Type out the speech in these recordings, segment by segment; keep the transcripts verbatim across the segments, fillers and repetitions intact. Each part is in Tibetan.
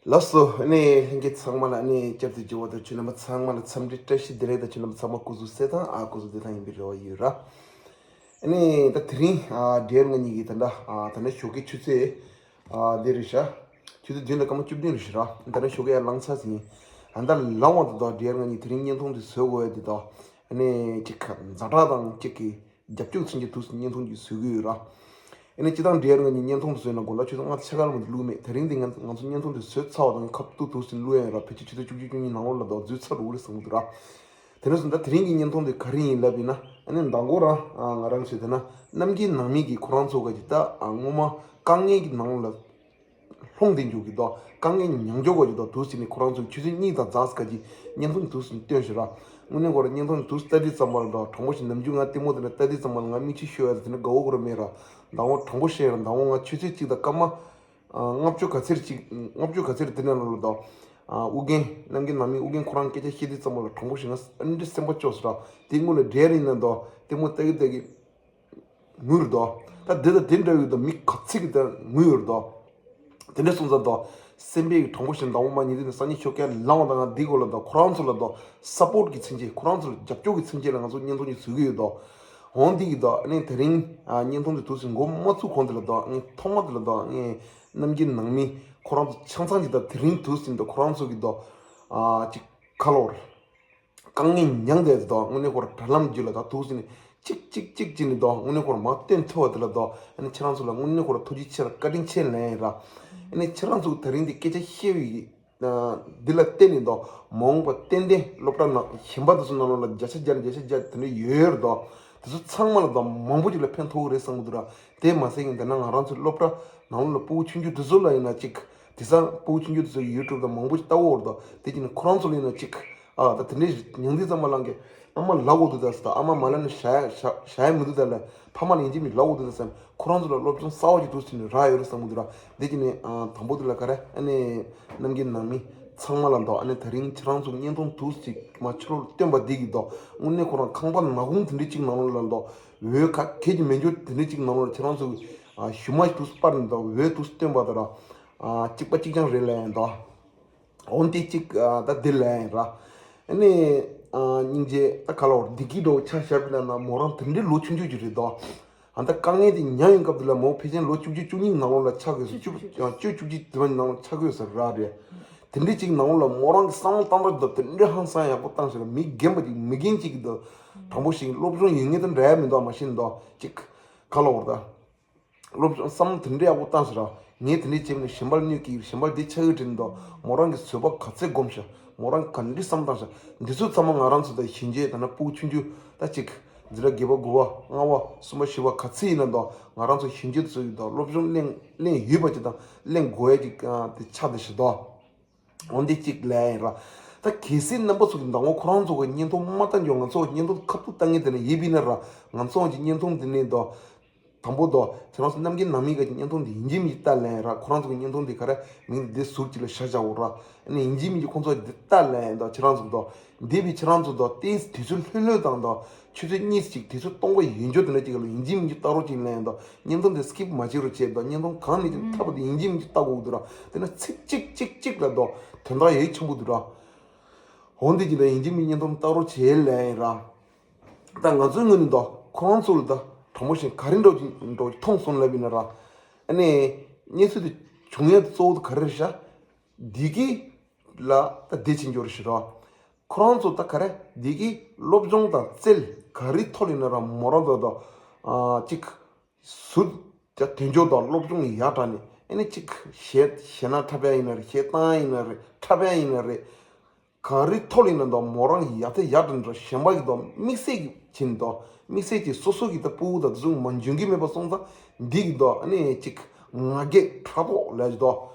ལགས་སོ། ཨ་ནི་ལྷན་རྒྱས་ཚང་མ་ལ་ཨ་ནི་བསྐྱར་དུ་མཇལ་བ་དང་ཁྱེད་རྣམ་པ་ཚང་མ་ལ་འཚམས་འདྲི་བཀྲ་ཤིས་བདེ་ལེགས་དང་། ཁྱེད་རྣམ་པ་ཚང་མ་སྐུ་གཟུགས་གསལ་ཐང་། ཨ་སྐུ་གཟུགས་བདེ་ཐང་ཡིན་པའི་རེ་བ་ཡོད་ར། ཨ་ནི་ད་དེ་རིང་ཨ་ཌི་ཨར་ང་གཉིས་ཀྱིས་ད་ལྟ་ཨ་ད་ནི་ཞོགས་ཀའི་ཆུ་ཚོད་ཨ་འདི་རེད་ཤག་ཆུ་ཚོད་བདུན་དང་སྐར་མ་བཅུ་བདུན་རེད་ཤག་ར། ད་ནི་ཞོགས་ཀའི་ཡར་ལངས་ཚར་ཟིན། ཨ་ད་ལངས་པ་དང་ད་ཌི་ཨར་ང་གཉིས་དེ་རིང་བརྙན་ཐུང་འདི་བཟོ་དགོས་ཡ་འདི་དང་། ཨ་ནི་གཅིག་ཛ་དྲག་དང་གཅིག་གི་རྒྱབ་སྐྱོར་མཚོན་ཆེད་དུ་བརྙན་ཐུང་ཅིག་བཟོ་གི་ཡོད་ར། ཨ་ནི་སྤྱིར་བཏང་ཌི་ཨར་ང་གཉིས་བརྙན་ཐུང་དུ་བཟོས་ན་དགོང་དག་ཆུ་ཚོད་ལྔ་ཕྱེད་ཀ་ལ་མ་གཏོགས་ལུས་མེད། དེ་རིང་འདི་ང་ང་ཚོ་བརྙན་ཐུང་དེ་བཟོས་ཚར་བ་དང་ཁ་ཐུག་ཐུག་ཟིན་ལུས་ཡིན་ར། ཕལ་ཆེར་ཆུ་ཚོད་བཅུ་གཅིག་བཅུ་གཉིས་ནང་ལོགས་ལ་དོ་འཛུལ་ཚར་འགྲོ་གི་རེད་བསམ་གི་འདུག་ར། དེ་ནས་སོང་ད་དེ་རིང་གི་བརྙན་ཐུང་དེ་ག་རེ་ཡིན་ལབ་ཡིན་ན། ཨ་ནི་མདང་དགོང་རང་ང་རང་བྱས་དེ་ན་རྣམ་རྒྱལ་ནང་མི་གིས་ཁོ་རང་ཚོ་ག་ཅིག་ད་སྔོན་མ་དཀའ་ངལ་གྱི་ནང་ལ། ལྷུང་སྟེ་འཇུག་གི་འདུག་དཀའ་ངལ་མྱོང་འཇོག་གོ་གི་འདུག་དུ་ཟིན་ནས་ཁོ་རང་ཚོས་ཆུ་ཚོད་གཉིས་དང་ཙམ་ཁ་ཅིག་བརྙན་ཐུང་དུ་ཟིན་སྟོན་ཞུ་ར། དངོས་གནས་ཁོ་རང་བརྙན་ཐུང་དུ་ལྟ་དུས་ཙམ་པ་ལ་འདུག་དྲང་པོ་ཞིག་ནམ་རྒྱུན་ང་ལྟད་མོ་དེ་ལ་ལྟ་དུས་ཙམ་པ་ལ་ང་མིག་ཆུ་ཤོར་ཡ་དེ་ནི་དགའ་བོ་ཁོ་རང་མེད་ར། མདང་དགོང་དྲང་པོ་བཤད་ར། མདང་དགོང་ང་ཆུ་ཚོད་གཅིག་དང་སྐར་མ་ལྔ་བཅུ་ག་ཚོད་ཅིག་ལྔ་བཅུ་ག་ཚོད་དེ་ནས་ལོ་ལ་འདུག་ཨུ་རྒྱན་རྣམ་རྒྱལ་ནང་མི་ཨུ་རྒྱན་ཁོ་རང་སྐད་ཆ་བཤད་དུས་ཙམ་པ་ལ་དྲང་པོ་ཞིག་ང་ཨ་འདྲ་སེམས་པ་སྐྱོ་སོང་ར། དེ་སྔོན་ལ་འབྲས་རིང་ན་འདུག་ལྟད་མོ་ལྟ་གི་ལྟ་གི་ངུས་རྡོ། ད་འདི་དང་དེ་འདྲ་ཡོད་དོ། མི་ག་ཚིག་གི་ད་ངུས་ཡོད་རྡོ། དེ་འདྲ་སོང་ཙང་རྡོ། སེམས་པའི་གྲོང་པོ་ཞིག་མདང་དགོང་མ་ཉིན་དེ་ནས་སང་ཉིན་ཞོགས་ཀས་ལངས་པ་དང་ང་འདི་གོ་ལ་རྡོ། ཁོ་རང་ཚོ་ལ་རྡོ། སཔོར་གི་མཚན་ཆེད། ཁོ་རང་ཚོ་ལ་རྒྱབ་སྐྱོར་གི་མཚན་ཆེད་ལ་ང་ཚོ་བརྙན་ཐུང་ཅིག་བཟོ་གི་ཡོད་རྡོ། འོང་འདི་གི་རྡོ། ཨ་ནི་དེ་རིང་ཨ་བརྙན་ཐུང་དེ་དུས་སུ་འགོ་མ་ཚུགས་གོང་དེ་ལ་རྡོ། ངས་ཐོག་མ་དེ་ལ་རྡོ། ངས་རྣམ་རྒྱལ་ནང་མི་ཁོ་རང་ཚོ་ཆང་ཚང་གི་ད་དེ་རིང་དུས་སུ་འདོ། ཁོ་རང་ཚོ་གི་རྡོ། ཨ་ཅིག་ཁ་ལོར། དཀའ་ངལ་མྱངས་བསྡད་དེ་དང་དངོས་གནས་ཁོ་ར་དྲ་ལམ་བརྒྱུད་ལ་ད་ཐུག་ཟིན་ནས་གཅིག་གཅིག་གཅིག་བྱས་ནས་དང་དངོས་གནས་ཁོ་ར་མར་བཏོན་ཐུབ་པ་དེ་ལ་དང་ཨ་ནི་ཁྱེད་རང་ཚོ་ལ་དངོས་གནས་ཁོ་ར་ཐུགས་རྗེ་ཆེ་ར་བཀའ་དྲིན་ཆེ་ལན་ར། ཨ་ནི་ཁྱེད་རང་ཚོ་དེ་རིང་འདི་སྐད་ཆ་བཤད་པའི་འདི་ལ་བརྟེན་ནས་དང་མ་འོངས་པ་ཏན་ཏན་སློབ་གྲྭ་ནང་གཞན་པ་དེ་ཚོ་ནང་ལོགས་ལ་བརྒྱ་ཆ་བརྒྱ་ནས་བརྒྱ་ཆ་བརྒྱ་དེ་འདྲ་ཡོད་རེད་དང་དེ་ཚོ་ཚང་མ་ལ་དང་མང་པོ་ཅིག་ལ་ཕན་ཐོགས་ཀྱི་རེད་བསམ་གྱི་འདུག་ར། དེ་མ་ཟད་ཀྱང་དེ་ན་ང་རང་ཚོ་སློབ་གྲྭ་ནང་ལོགས་ལ་སྤུ་གུ་ཆུང་ཆུང་དེ་ཚོ་ལ་ཡིན་ན་གཅིག་དེང་སང་སྤུ་གུ་ཆུང་ཆུང་དེ་ཚོ་ཡུ་ཊུབ་དང་མང་པོ་ཞིག་ལྟ་གི་ཡོད་རེད་དོ། དེ་བྱས་ནས་ཁོ་རང་ཚོ་ལ་ཡིན་ན་གཅིག་ཨ་ད་དེ་འདྲའི་ཉང་ཚིག་ཙམ་མ་ལངས་ཀྱི་ཨ་མ་ལབ་དགོས་འདུག་ད་ཟེར། ད་ཨ་མ་མ་ལབ་ན་བྱ་ཡ་བྱ་བྱ་ཡ་མི་འདུག་ད་ལ་ཕ་མ་ལ་ཡིན་གཅིག་མིན་ལབ་དགོས་འདུག་ད་བསམ། ཁོ་རང་ཚོ་ལ་སློབ་སྦྱོང་གསར་བ་ཅིག་འདུག་ཟེར་ནས་རག་ཡོད་རེད་བསམ་གྱི་འདུག་ར། དེ་བྱས་ནས་ཨ་དང་པོ་དེ་ལ་ག་རེ་ཨ་ནི་རྣམ་རྒྱལ་ནང་མི་ཚང་མ་ལ་འདུག་ཨ་ནི་དེ་རིང་ཁྱེད་རང་ཚོ་བརྙན་ཐུང་དུ་ཅིག་མ་ཕྱི་ལོགས་སྟོན་པ་འདི་གི་འདུག་དངོས་གནས་ཁོ་རང་ཁང་པ་ནག་ཁུང་དེ་འདྲའི་གཅིག་ནང་ལོགས་ལ་འདུག་འོད་ག་གས་ཀྱི་མེ་འཇོག་དེ་འདྲའི་གཅིག་ནང་ལོགས་ལ་ཁྱེད་རང་ཚོ་གི་ཨ་ཞུ་མ་ཞིག་དུ་སྤར་ནས་འདུག་འོད་དུ་སྟོན་པ་དང་ར། ཨ་གཅིག་པ་གཅིག་རྐྱང་རེད་ལ་ཡིན་དོ། འོན་ཏེ་གཅིག་ཨ་ད་འདི་ལ་ཡིན་ར། ཨ་ནི་ཨ་སྙིང་རྗེ་ད་ག་ལ་བར་བདེ་སྐྱིད་འགྲོ་ཆ་བཞག་པ་ན་ན་མོ་རང་དེ་འདྲའི་ལོ་ཆུང་ཆུང་ཅིག་རེད་དོ། ཨ་ད་དཀའ་ངལ་དེ་མྱངས་ཡོང་སྐབས་དེ་ལ་མོ་ཕལ་ཆེར་ལོ་བཅུ་གཅིག་བཅུ་གཉིས་ནང་ལོགས་ལ་ཆགས་དགོས་སོ། བཅུ་བཅུ་བཅུ་གཅིག་དེ་བ་ནང་ལོགས་ཆགས་དགོས་ས་ར་རེད། དེ་འདྲའི་གཅིག་ནང་ལོགས་ལ་མོ་རང་གི་བསམ་བློ་བཏང་སྟངས་དེ་དེ་འདྲའི་ཧང་སང་ཡག་པོ་བཏང་ཞིག་ལ་མི་རྒན་པ་ཅིག་མི་རྒན་གཅིག་གི་དོ། དྲང་པོ་ཞིག་སློབ་སྦྱོང་ཡོད་མཁན་དང་འདྲ་ཡ་མི་འདུག་མ་ཤེས་འདུག་གཅིག་ག་ལ་བར་ད། སློབ་སྦྱོང་བསམ་བློ་དེ་འདྲའི་ཡག་པོ་བཏང་ཟེར་ར། ངས་དེ་འདྲའི་བྱས་ནས་གཞན་པ་ལ་གནོད་ཀྱི་གཞན་པ་ལ་དེ་ཆགས་ཡོད་དྲན་དོ། མོ་རང་གི་བཟོད་པ་ག་ཚད་སྒོམ་ཤག་མོ་རང་ག་འདྲའི་བསམ་བཏང་ཤག་འདི་ཚོ་ཚང་མ་ང་རང་ཚོ་དང་གཞན་གཅེས་ད་ན་སྤུ་གུ་ཆུང་ཆུང་ད་གཅིག་འཛིན་གྲྭ་བརྒྱད་པ་དགུ་པ་ལྔ་པ་གསུམ་པ་བཞི་པ་ག་ཚད་ཡིན་ན་དོ་ང་རང་ཚོ་གཞན་གཅེས་ཚོ་ཡིན་དོ་སློབ་སྦྱོང་གླེང་གླེང་ཡོད་པ་ཅིག་དང་གླེང་དགོས་ཡ་ཅིག་དེ་ཆགས་བསྡད་ཤག་དོ། འོན་ཏེ་གཅིག་ལས་ཡིན་ར། ད་གལ་སྲིད་རྣམ་པ་ཚོ་གི་མདང་དགོང་ཁོ་རང་ཚོ་གི་བརྙན་ཐུང་མ་ལྟ་འགྱོ་ང་ཚོ་གི་བརྙན་ཐུང་ཁ་ཐུག་ལྟ་ངེས་དེ་ནས་ཡིན་པ་ཡིན་ན་ར། ང་ཚོ་གི་བརྙན་ཐུང་དེ་ནས་དོ། དང་པོ་དོ། ཁྱེད་རང་ཚོ་རྣམ་རྒྱལ་ནང་མི་ག་གི་བརྙན་ཐུང་དེ་ཡིན་གཅིག་མིན་གཅིག་ལྟ་ལས་ཡིན་ར། ཁོ་རང་ཚོ་གི་བརྙན་ཐུང་དེ་ག་རེ་མིང་དེ་ཟུར་གཅིག་ལ་བཞག་བཞག་འོ་ར། ཨ་ནི་ཡིན་གཅིག་མིན་གཅིག་ཁོང་ཚོ་དེ་ལྟ་ལས་ཡིན་དོ་ཁྱེད་རང་ཚོ་གི་དོ། འདས་པའི་ཁྱེད་རང་ཚོ་དོ་ཏེ་དུས་ཚོད་ལྷོད་ལྷོད་དང་དོ། ཆུ་ཚོད་གཉིས་གཅིག་དུས་ཚོད་སྟོང་པ་ཡོད་འགྱོ་དེ་འདྲ་གཅིག་ལ་ཡིན་གཅིག་མིན་གཅིག་ལྟ་རོགས་གཅིག་ལན་དང་བརྙན་ཐུང་དེ་སི་ཀིབ་མ་བྱེད་རོགས་བྱེད་དང་བརྙན་ཐུང་གང་ནས་ཀྱང་ཐབས་དེ་ཡིན་གཅིག་མིན་གཅིག་ལྟ་དགོས་འདུག་ར། དེ་ན་ཚིག་གཅིག་གཅིག་གཅིག་ལ་དོ་དོན་དག་ཡོད་ཆེན་པོ་འདུག་ར། འོན་ཏེ་གཅིག་ལ་ཡིན་གཅིག་མིན་བརྙན་ཐུང་ལྟ་རོགས་བྱེད་ལན་ཡིན་ར། ད་ང་ཚོའི་ངོས་ནས་དོ་ཁོ་རང་ཚོ་ལ་ད་དྲང་པོ་བཞིན་ག་རེ་འགྲོ་གི་འགྲོ་གི་མཐོང་སོང་ལབ་ཡིན་ན་ར། ཨ་ནི་གནས་ཚུལ་དེ་བྱུང་ཡ་དེ་གཙོ་བོ་དེ་ག་རེ་རེད་ཤག་འདི་གི་ལ་ད་བདེ་ཆེན་འགྱུར་ཞིག་རོ། ཁོ་རང་ཚོ་ད་ག་རེ་འདི་གི་སློབ་སྦྱོང་དང་རྩལ་ག་རེ་ཐོག་ལ་ཡིན་ན་ར་མོ་རང་ད་ད་ཨ་ཅིག་ཟུར་ད་དོན་འཁྱོལ་དང་སློབ་སྦྱོང་ཡག་དྲག་ནས་ཨ་ནི་ཅིག་གཞས་གཞས་སྣ་འཁྲབ་ཡ་ཡིན་ན་རེད། གཞས་བཏང་ཡ་ཡིན་ན་རེད། འཁྲབ་ཡ་ཡིན་ན་རེད། ག་རེ་ཐོག་ལ་ཡིན་ན་ད་མོ་རང་ཡག་ཐལ་ཡག་དྲག་འགྲོ་གཞན་པ་གི་ད་དམིགས་བསལ་གྱི་བྱིན་ད་དམིགས་བསལ་གྱི་སོ་སོ་གི་ད་སྤུ་གུ་ད་དེ་ཚོ་མ་འཇོན་གི་མེད་པ་སོང་ཙང་འདི་གི་ད་ཨ་ནི་ཅིག་ང་རྒྱལ་ཕྲག་དོག་ལས་ཀྱི་ད།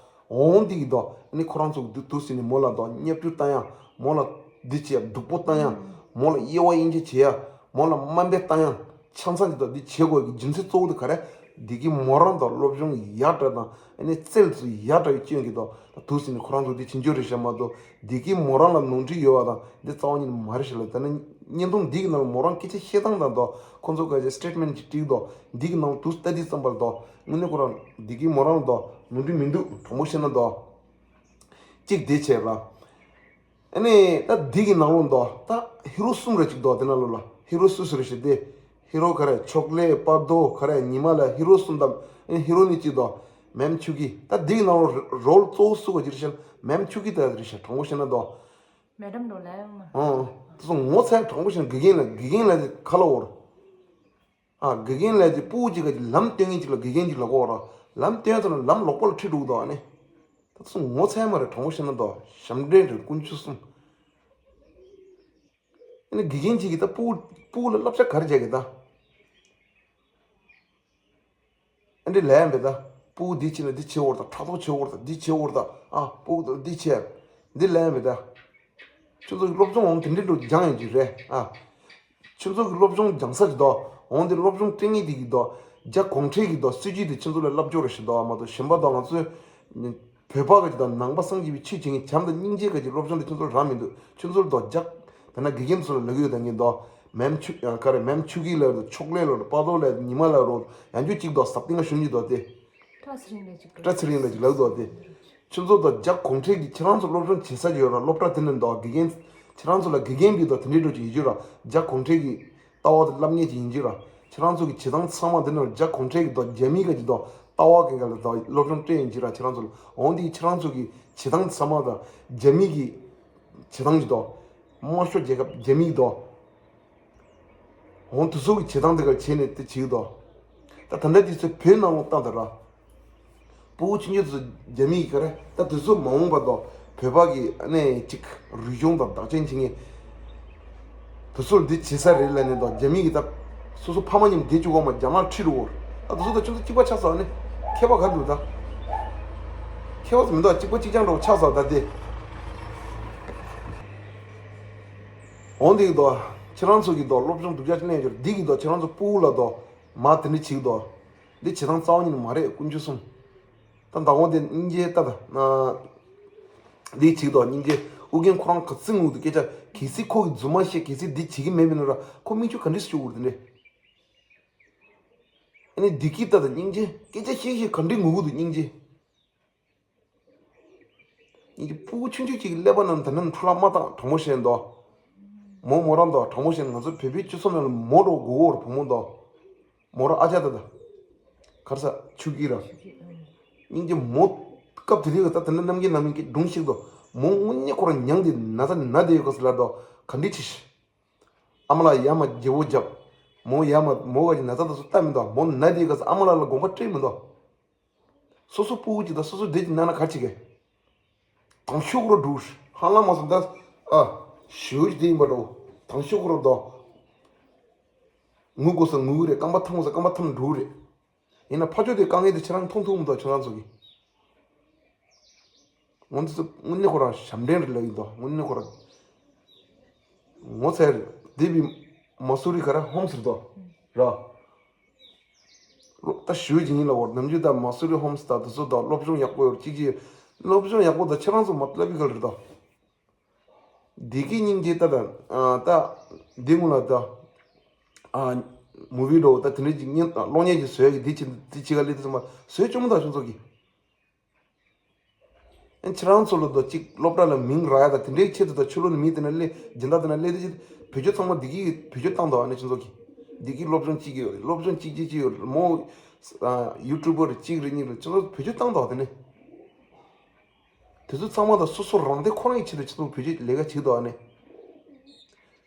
འོང་འདི་གི་དོ། ཨ་ནི་ཁོ་རང་ཚོ་གི་འདུག་འདུག་ཟེར་ནས་མོ་ལ་དོ་བརྙས་བཅོས་བཏང་ཡ། མོ་ལ་འདི་བྱེད་ཡ་སྡུག་པོ་བཏང་ཡ། མོ་ལ་དབྱེ་བ་དབྱེ་འབྱེད་བྱེད་ཡ། མོ་ལ་དམའ་འབེབས་བཏང་ཡ། ཆང་ས་འདི་དོ་འདི་བྱེད་དགོས་ཀྱི་རྒྱུ་མཚན་གཙོ་བོ་དེ་ག་རེ། འདི་གི་མོ་རང་དོ་སློབ་སྦྱོང་ཡག་དྲག་དང་ཨ་ནི་རྩལ་ཚོ་ཡག་དྲག་གི་སྐྱོན་གི་དོ། འདུག་ཟེར་ནས་ཁོ་རང་ཚོ་འདི་བྱེད་འཇོག་རེད་ཤག་མ་གཏོགས་འདི་གི་མོ་རང་ལ་ནོར་འཁྲུལ་ཡོད་པ་དང་འདི་རྩ་བ་ཉིད་ནས་མ་རེད་ཤག་ལ། ད་ནི་བརྙན་ཐུང་འདི་གི་ནང་ལ་མོ་རང་སྐད་ཆ་བཤད་སྟངས་དང་དོ་ཁོ་ཚོ་ག་ཅིག་སི་ཊེཊ་མེན་ཊི་ཅིག་བྲིས་དོ་འདི་གི་ནང་ལ་འདུག་ལྟ་དུས་ཙམ་པ་ལ་དོ། དངོས་གནས་ཁོ་རང་འདི་གི་མོ་རང་ལ་དོ་ནོར་འཁྲུལ་མི་འདུག་དྲང་པོ་བཤད་ན་དོ། གཅིག་དེ་བྱས་པ། ཨ་ནི་ད་འདི་གི་ནང་ལོགས་འདུག་ད་ཧི་རོ་གསུམ་རེ་གཅིག་འདུག་དེ་ནང་ལོགས་ལ་ཧི་རོ་སུ་སུ་རེ་ཞིག་དེ། ཧི་རོ་ག་རེ། ཕྱོགས་ལས། པ་དོ་ག་རེ། ཉི་མ་ལ། ཧི་རོ་གསུམ་དང་། ཨ་ནི་ཧི་རོ་ནི་གཅིག་འདུག་མེམ་ཆུ་ཀི། ད་འདི་གི་ནང་ལོགས་རོལ་གཙོ་བོ་སུ་ག་ཅི་རེ་བཤད་ན་མེམ་ཆུ་ཀི་ད་རེ་བཤད། དྲང་པོ་བཤད་ན་འདུག་མེ་ཌམ་འགྲོ་ལས་ཡོང་ན། ཨོ། དེ་ཚོ་ངོ་ཚ་དྲང་པོ་བཤད་ན། དགེ་རྒན་ལ། དགེ་རྒན་ལ་དེ་ཁ་ལོ་བོར། ཨ། དགེ་རྒན་ལ་དེ་སྤུ་གུ་གཅིག་ག་ཅིག་ལམ་སྟོན་མཁན་གཅིག་ལ་དགེ་རྒན་གཅིག་ལབ་དགོས་ར། ལམ་སྟོན་ཚར་ན་ལམ་ལོག་པ་ལ་ཁྲིད་འགྲོ་གི་འདུག་ཨ་ནི། ད་ཚོ་ངོ་ཚ་མ་རེད། དྲང་པོ་བཤད་ན་འདུག་ཞབས་འདྲེན་རེད། དཀོན་མཆོག་གསུམ། ཨ་ནི་དགེ་རྒན་གཅིག་གིས་ད་སྤུ་གུ། སྤུ་གུ་ལ་བསླབ་བྱ་ག་རེ་བྱས་གི་ད། ཨ་འདི་ལས་མེད་ད། སྤུ་གུ་འདི་བྱས་ན་འདི་བྱེད་འོར་ད། ཕྲག་དོག་བྱེད་འོར་ད། འདི་བྱེད་འོར་ད། ཨ། སྤུ་གུ་འདི་བྱས། འདི་ལས་མེད་ད། ཁྱོད་ཚོ་གི་སློབ་སྦྱོང་འོང་དེ་འདྲའི་འགྲོ་སྦྱང་ཡོང་གི་རེད། ཨ། ཁྱོད་ཚོ་གི་སློབ་སྦྱོང་སྦྱང་ས་ཅིག་འདུག་འོང་དེ་སློབ་སྦྱོང་སྤྲད་མཁན་དེ་གི་འདུག་རྒྱ་གུང་ཁྲན་གི་འདུག་སྲིད་ཇུས་དེ་ཁྱོད་ཚོ་ལ་བསླབ་སྦྱོང་རེ་ཞིག་འདུག་མ་གཏོགས་གཞན་པ་འདུག་ང་ཚོའི་བོད་པ་གི་ཅིག་དང་ནང་པ་སངས་རྒྱས་པའི་ཆོས་བྱེད་མཁན་བྱམས་དང་སྙིང་རྗེ་གི་ཅིག་སློབ་སྦྱོང་དེ་ཁྱོད་ཚོ་ལ་རག་མི་འདུག་ཁྱོད་ཚོ་ལ་འདུག་རྒྱ། ད་ན་དགེ་རྒན་ཚོ་ལ་ལབ་ཀྱི་ཡོད། ད་ངས་འདུག་མེམ་ཆུ། ཨ། ག་རེ། མེམ་ཆུ་ཀི་ལ་རོ། ཕྱོགས་ལས་ལ་རོ། པ་དོ་ལ་རོ། ཉི་མ་ལ་རོ། ཡང་ཁྱོད་གཅིག་འདུག་ཟབ་སྟེང་ང་ཞུ་གི་འདུག་དེ། བཀྲ་ཚེ་རིང་ལ་ཅིག་བཀྲ་ཚེ་རིང་ལ་ཅིག་ལབ་འདུག་དེ། ཁྱོད་ཚོ་དང་རྒྱ་གུང་ཁྲན་གྱིས་ཁྱེད་རང་ཚོ་སློབ་སྦྱོང་བྱེད་ས་ཅིག་ཡོད་ར། སློབ་གྲྭ་དེ་ནས་འདུག་དགེ་རྒན། ཁྱེད་རང་ཚོ་ལ་དགེ་རྒན་པའི་འདུག་དེ་འདྲའི་འགྲོ་ཅིག་ཡིན་རྒྱུ་ར། རྒྱ་གུང་ཁྲན་གྱི་ལྟ་བ་དེ་བསླབ་མཁན་ཅིག་ཡིན་རྒྱུ་ར། ཁྱེད་རང་ཚོ་གི་བྱེད་སྟངས་ཚང་མ་དེ་ནས་རྒྱ་གུང་ཁྲན་གྱི་འདུག་རྒྱ་མི་ག་གི་འདུག་ལྟ་བ་གི་ག་ལ་འདུག་སློབ་སྦྱོང་སྤྲད་ཡིན་རྒྱུ་ར། ཁྱེད་རང་ཚོ་ལ་འོང་དེ་ཁྱེད་རང་ཚོ་གི་བྱེད་སྟངས་ཚང་མ་དང་རྒྱ་མི་གི་བྱེད་སྟངས་ཅིག་འདུག་དམར་ཤོག་རྒྱལ་ཁབ་རྒྱ་མི་གི་འདུག་འོང་དེ་ཚོ་གི་བྱེད་སྟངས་དེ་ག་བྱས་ནས་དེ་བྱེད་ཀྱི་འདུག་ད་ད་ལྟ་དེ་ཚོ་བོད་ནང་ལ་བཏང་ད་ར། སྤུ་གུ་ཆུང་ཆུང་ཚོ་རྒྱ་མི་གི་ག་རེ། ད་དེ་ཚོ་མ་འོངས་པ་དང་བོད་པ་གི་ཨ་ནི་ཅིག་རིག་གཞུང་དང་བདག་ཆེན་བྱེད་མཁན། དེ་ཚོར་འདི་བྱེད་ས་རེད་ལབ་ནས་དང་རྒྱ་མི་གི་ད་སོ་སོ་ཕ་མ་མཉམ་བསྡད་བཅུག་གོ་མ། རྒྱ་མར་ཁྲིད་འགྲོ་གོ། ད་དེ་ཚོ་ད་ཁྱོད་ཚོ་གཅིག་པ་ཆགས་སོང་ཨ་ནི། ཁྱད་པར་ག་འདུག་ད་ཁྱད་པར་མི་འདུག་གཅིག་པ་གཅིག་རྐྱང་འདྲ་བོ་ཆགས་སོང་ད་དེ། འོང་འདི་གི་དོ། ཁྱེད་རང་ཚོ་གི་དོ་སློབ་སྦྱོང་སྡུག་ཅག་ཅིག་གནས་ཡོད་འདི་གི་དོ། ཁྱེད་རང་ཚོ་སྤུ་གུ་ལ་དོ་མ་དེ་འདྲ་བྱེད་ཀྱི་དོ། འདི་བྱེད་སྟངས་རྩ་བ་ཉིད་ནས་མ་རེད། དཀོན་མཆོག་གསུམ། ད་མདང་དགོང་དེ་སྙིང་རྗེ་ལྟ་ད་ན། འདི་བྱེད་ཀྱི་དོ་སྙིང་རྗེ། ཨུ་རྒྱན་ཁོ་རང་ག་ཚིག་ངུ་འདུག་སྐད་ཆ་གལ་སྲིད་ཁོ་གི་རྫུན་མ་བཤད། གལ་སྲིད་འདི་བྱེད་ཀྱི་མེད་པ་ན་ར་ཁོ་མིག་ཆུ་ག་འདྲ་སུ་ཅུག་འུར་དེ་འདྲ། ཨ་ནི་བདེ་སྐྱིད་ལྟ་ད་སྙིང་རྗེ། སྐད་ཆ་བཤད་བཤད་ག་འདྲའི་ངུ་གི་འདུག་སྙིང་རྗེ། སྙིང་རྗེ། སྤུ་གུ་ཆུང་ཆུང་ཅིག་གི་ཀླད་པ་ནང་ད་ནི་འཕྲོ་བརླག་མ་བཏང་། དྲང་མོ་བཤད་འདུག་མོ་མོ་རང་འདུག་དྲང་མོ་བཤད་ན་ང་ཚོ་བོད་པའི་སྤྱི་ཚོགས་ནང་ལ་མོ་འགྲོ་དགོས་གོ་ར། བུ་མོ་འདུག་མོ་རང་ཨ་ཅག་ད་ད། གར་ས་ཆུ་སྐྱིད་ར། སྙིང་རྗེ་མོ། སྐབས་དེ་དུས་ད་ད་ནི་རྣམ་རྒྱལ་རྣམ་རྒྱལ་སྒྲུང་ཞིག་འདུག་མོ་དངོས་གནས་ཁོ་རང་མྱངས་ཏེ་ན་ཚ་ན་བསྡད་ཡོད་ག་ས་ལ་འདུག་ག་འདྲི་ཆེ་ཤི། ཨ་མ་ལགས་ཡ་མ་རྒྱལ་པོ་རྒྱབ། མོ་ཡ་མ་མོ་ག་ཅིག་ན་ཚ་ད་སུ་ལྟ་མི་འདུག་མོ་ན་བསྡད་ག་ས་ཨ་མ་ལགས་ལ་དགོངས་པ་སྤྲད་མི་འདུག་སོ་སོ་སྤུ་གུ་ཅིག་དང་སོ་སོ་བདེ་ཅིག་གནང་ན་ག་ཅིག་གེ། དང་ཤོག་རོ་འགྲོ་ཧ་ལམ་མ་སོང་ད། ཨ། ཞོལ་གྱི་དེ་ཡིན་པ་འགྲོ། དང་ཤོག་རོ་དོ། ངུ་དགོས་ས་ངུ་གི་རེད། རྐང་པ་འཐམ་དགོས་ས་རྐང་པ་འཐམ་འགྲོ་གི་རེད། ཡིན་ན་ཕ་ཆོས་དེ་དཀའ་ངལ་དེ་ཁྱེད་རང་མཐོང་ཐུབ་མི་འདུག་ཁྱེད་རང་ཚོ་གི། ངོ་འདི་ཚོ་དངོས་གནས་ཁོ་རང་ཞབས་འདྲེན་རེད་ལབ་ཡིན་དོ། དངོས་གནས་ཁོ་རང་། ངོ་ཚ་རེད། འདི་བི་མ་སུ་རི་ག་ར་ཧོམ་སི་རེད་དོ། ར། སློབ་ད་ཞུ་བྱེད་ཡིན་ལ་བོར་ནམ་རྒྱུན་ད་མ་སུ་རི་ཧོམ་སི་ད་དེ་ཚོ་ད་སློབ་སྦྱོང་ཡག་པོ་ཡོད་གཅིག་གཅིག་སློབ་སྦྱོང་ཡག་པོ་ད་ཁྱེད་རང་ཚོ་མ་ལབ་པའི་ག་རེད་དོ། འདི་གི་སྙིང་རྗེ་ལྟ་དང་། ཨ། ད་འདི་སྔོན་ལ་ད། ཨ། མུ་བི་འགྲོ་ད་དེ་འདྲ་ཅིག་གློག་བརྙན་ཅིག་བཟོ་ཡ་གི་འདི་ཅི་འདི་ཅི་ག་ལས་དེ་ཚང་མ་བཟོས་བཅུག་མོ་ད་ཁྱོད་ཚོ་གི། ཨ། ཁྱེད་རང་ཚོ་ལ་ད་ཅིག་སློབ་གྲྭ་ལ་མིང་རག་ཡ་ད་དེ་འདྲའི་ཆེད་དུ་ད་ཆུ་ལོ་ནི་མི་དེ་ན་སླེབས་སྦྱིན་བདག་དེ་ན་སླེབས་དེ་ཅི་བོད་ཆོས་ཚང་མ་འདི་གི་བེད་སྤྱོད་བཏང་དོ་ཨ་ནི་ཁྱོད་ཚོ་གི། འདི་གི་སློབ་སྦྱོང་གཅིག་གི་ཡོད་རེད། སློབ་སྦྱོང་གཅིག་གཅིག་གཅིག་ཡོད་རེད་མོ། ཨ། ཡུ་ཊུབ་པར་གཅིག་རེད་གཉིས་རེད་ཁྱོད་ཚོ་བེད་སྤྱོད་བཏང་དོ་དེ་ནི། དེ་ཚོ་ཚང་མ་ད་སོ་སོ་རང་སྡེ་ཁོ་རང་གི་ཆེད་དུ་ཆེད་དུ་བེད་སྤྱོད་ལས་ཀ་བྱེད་དོ་ཨ་ནི།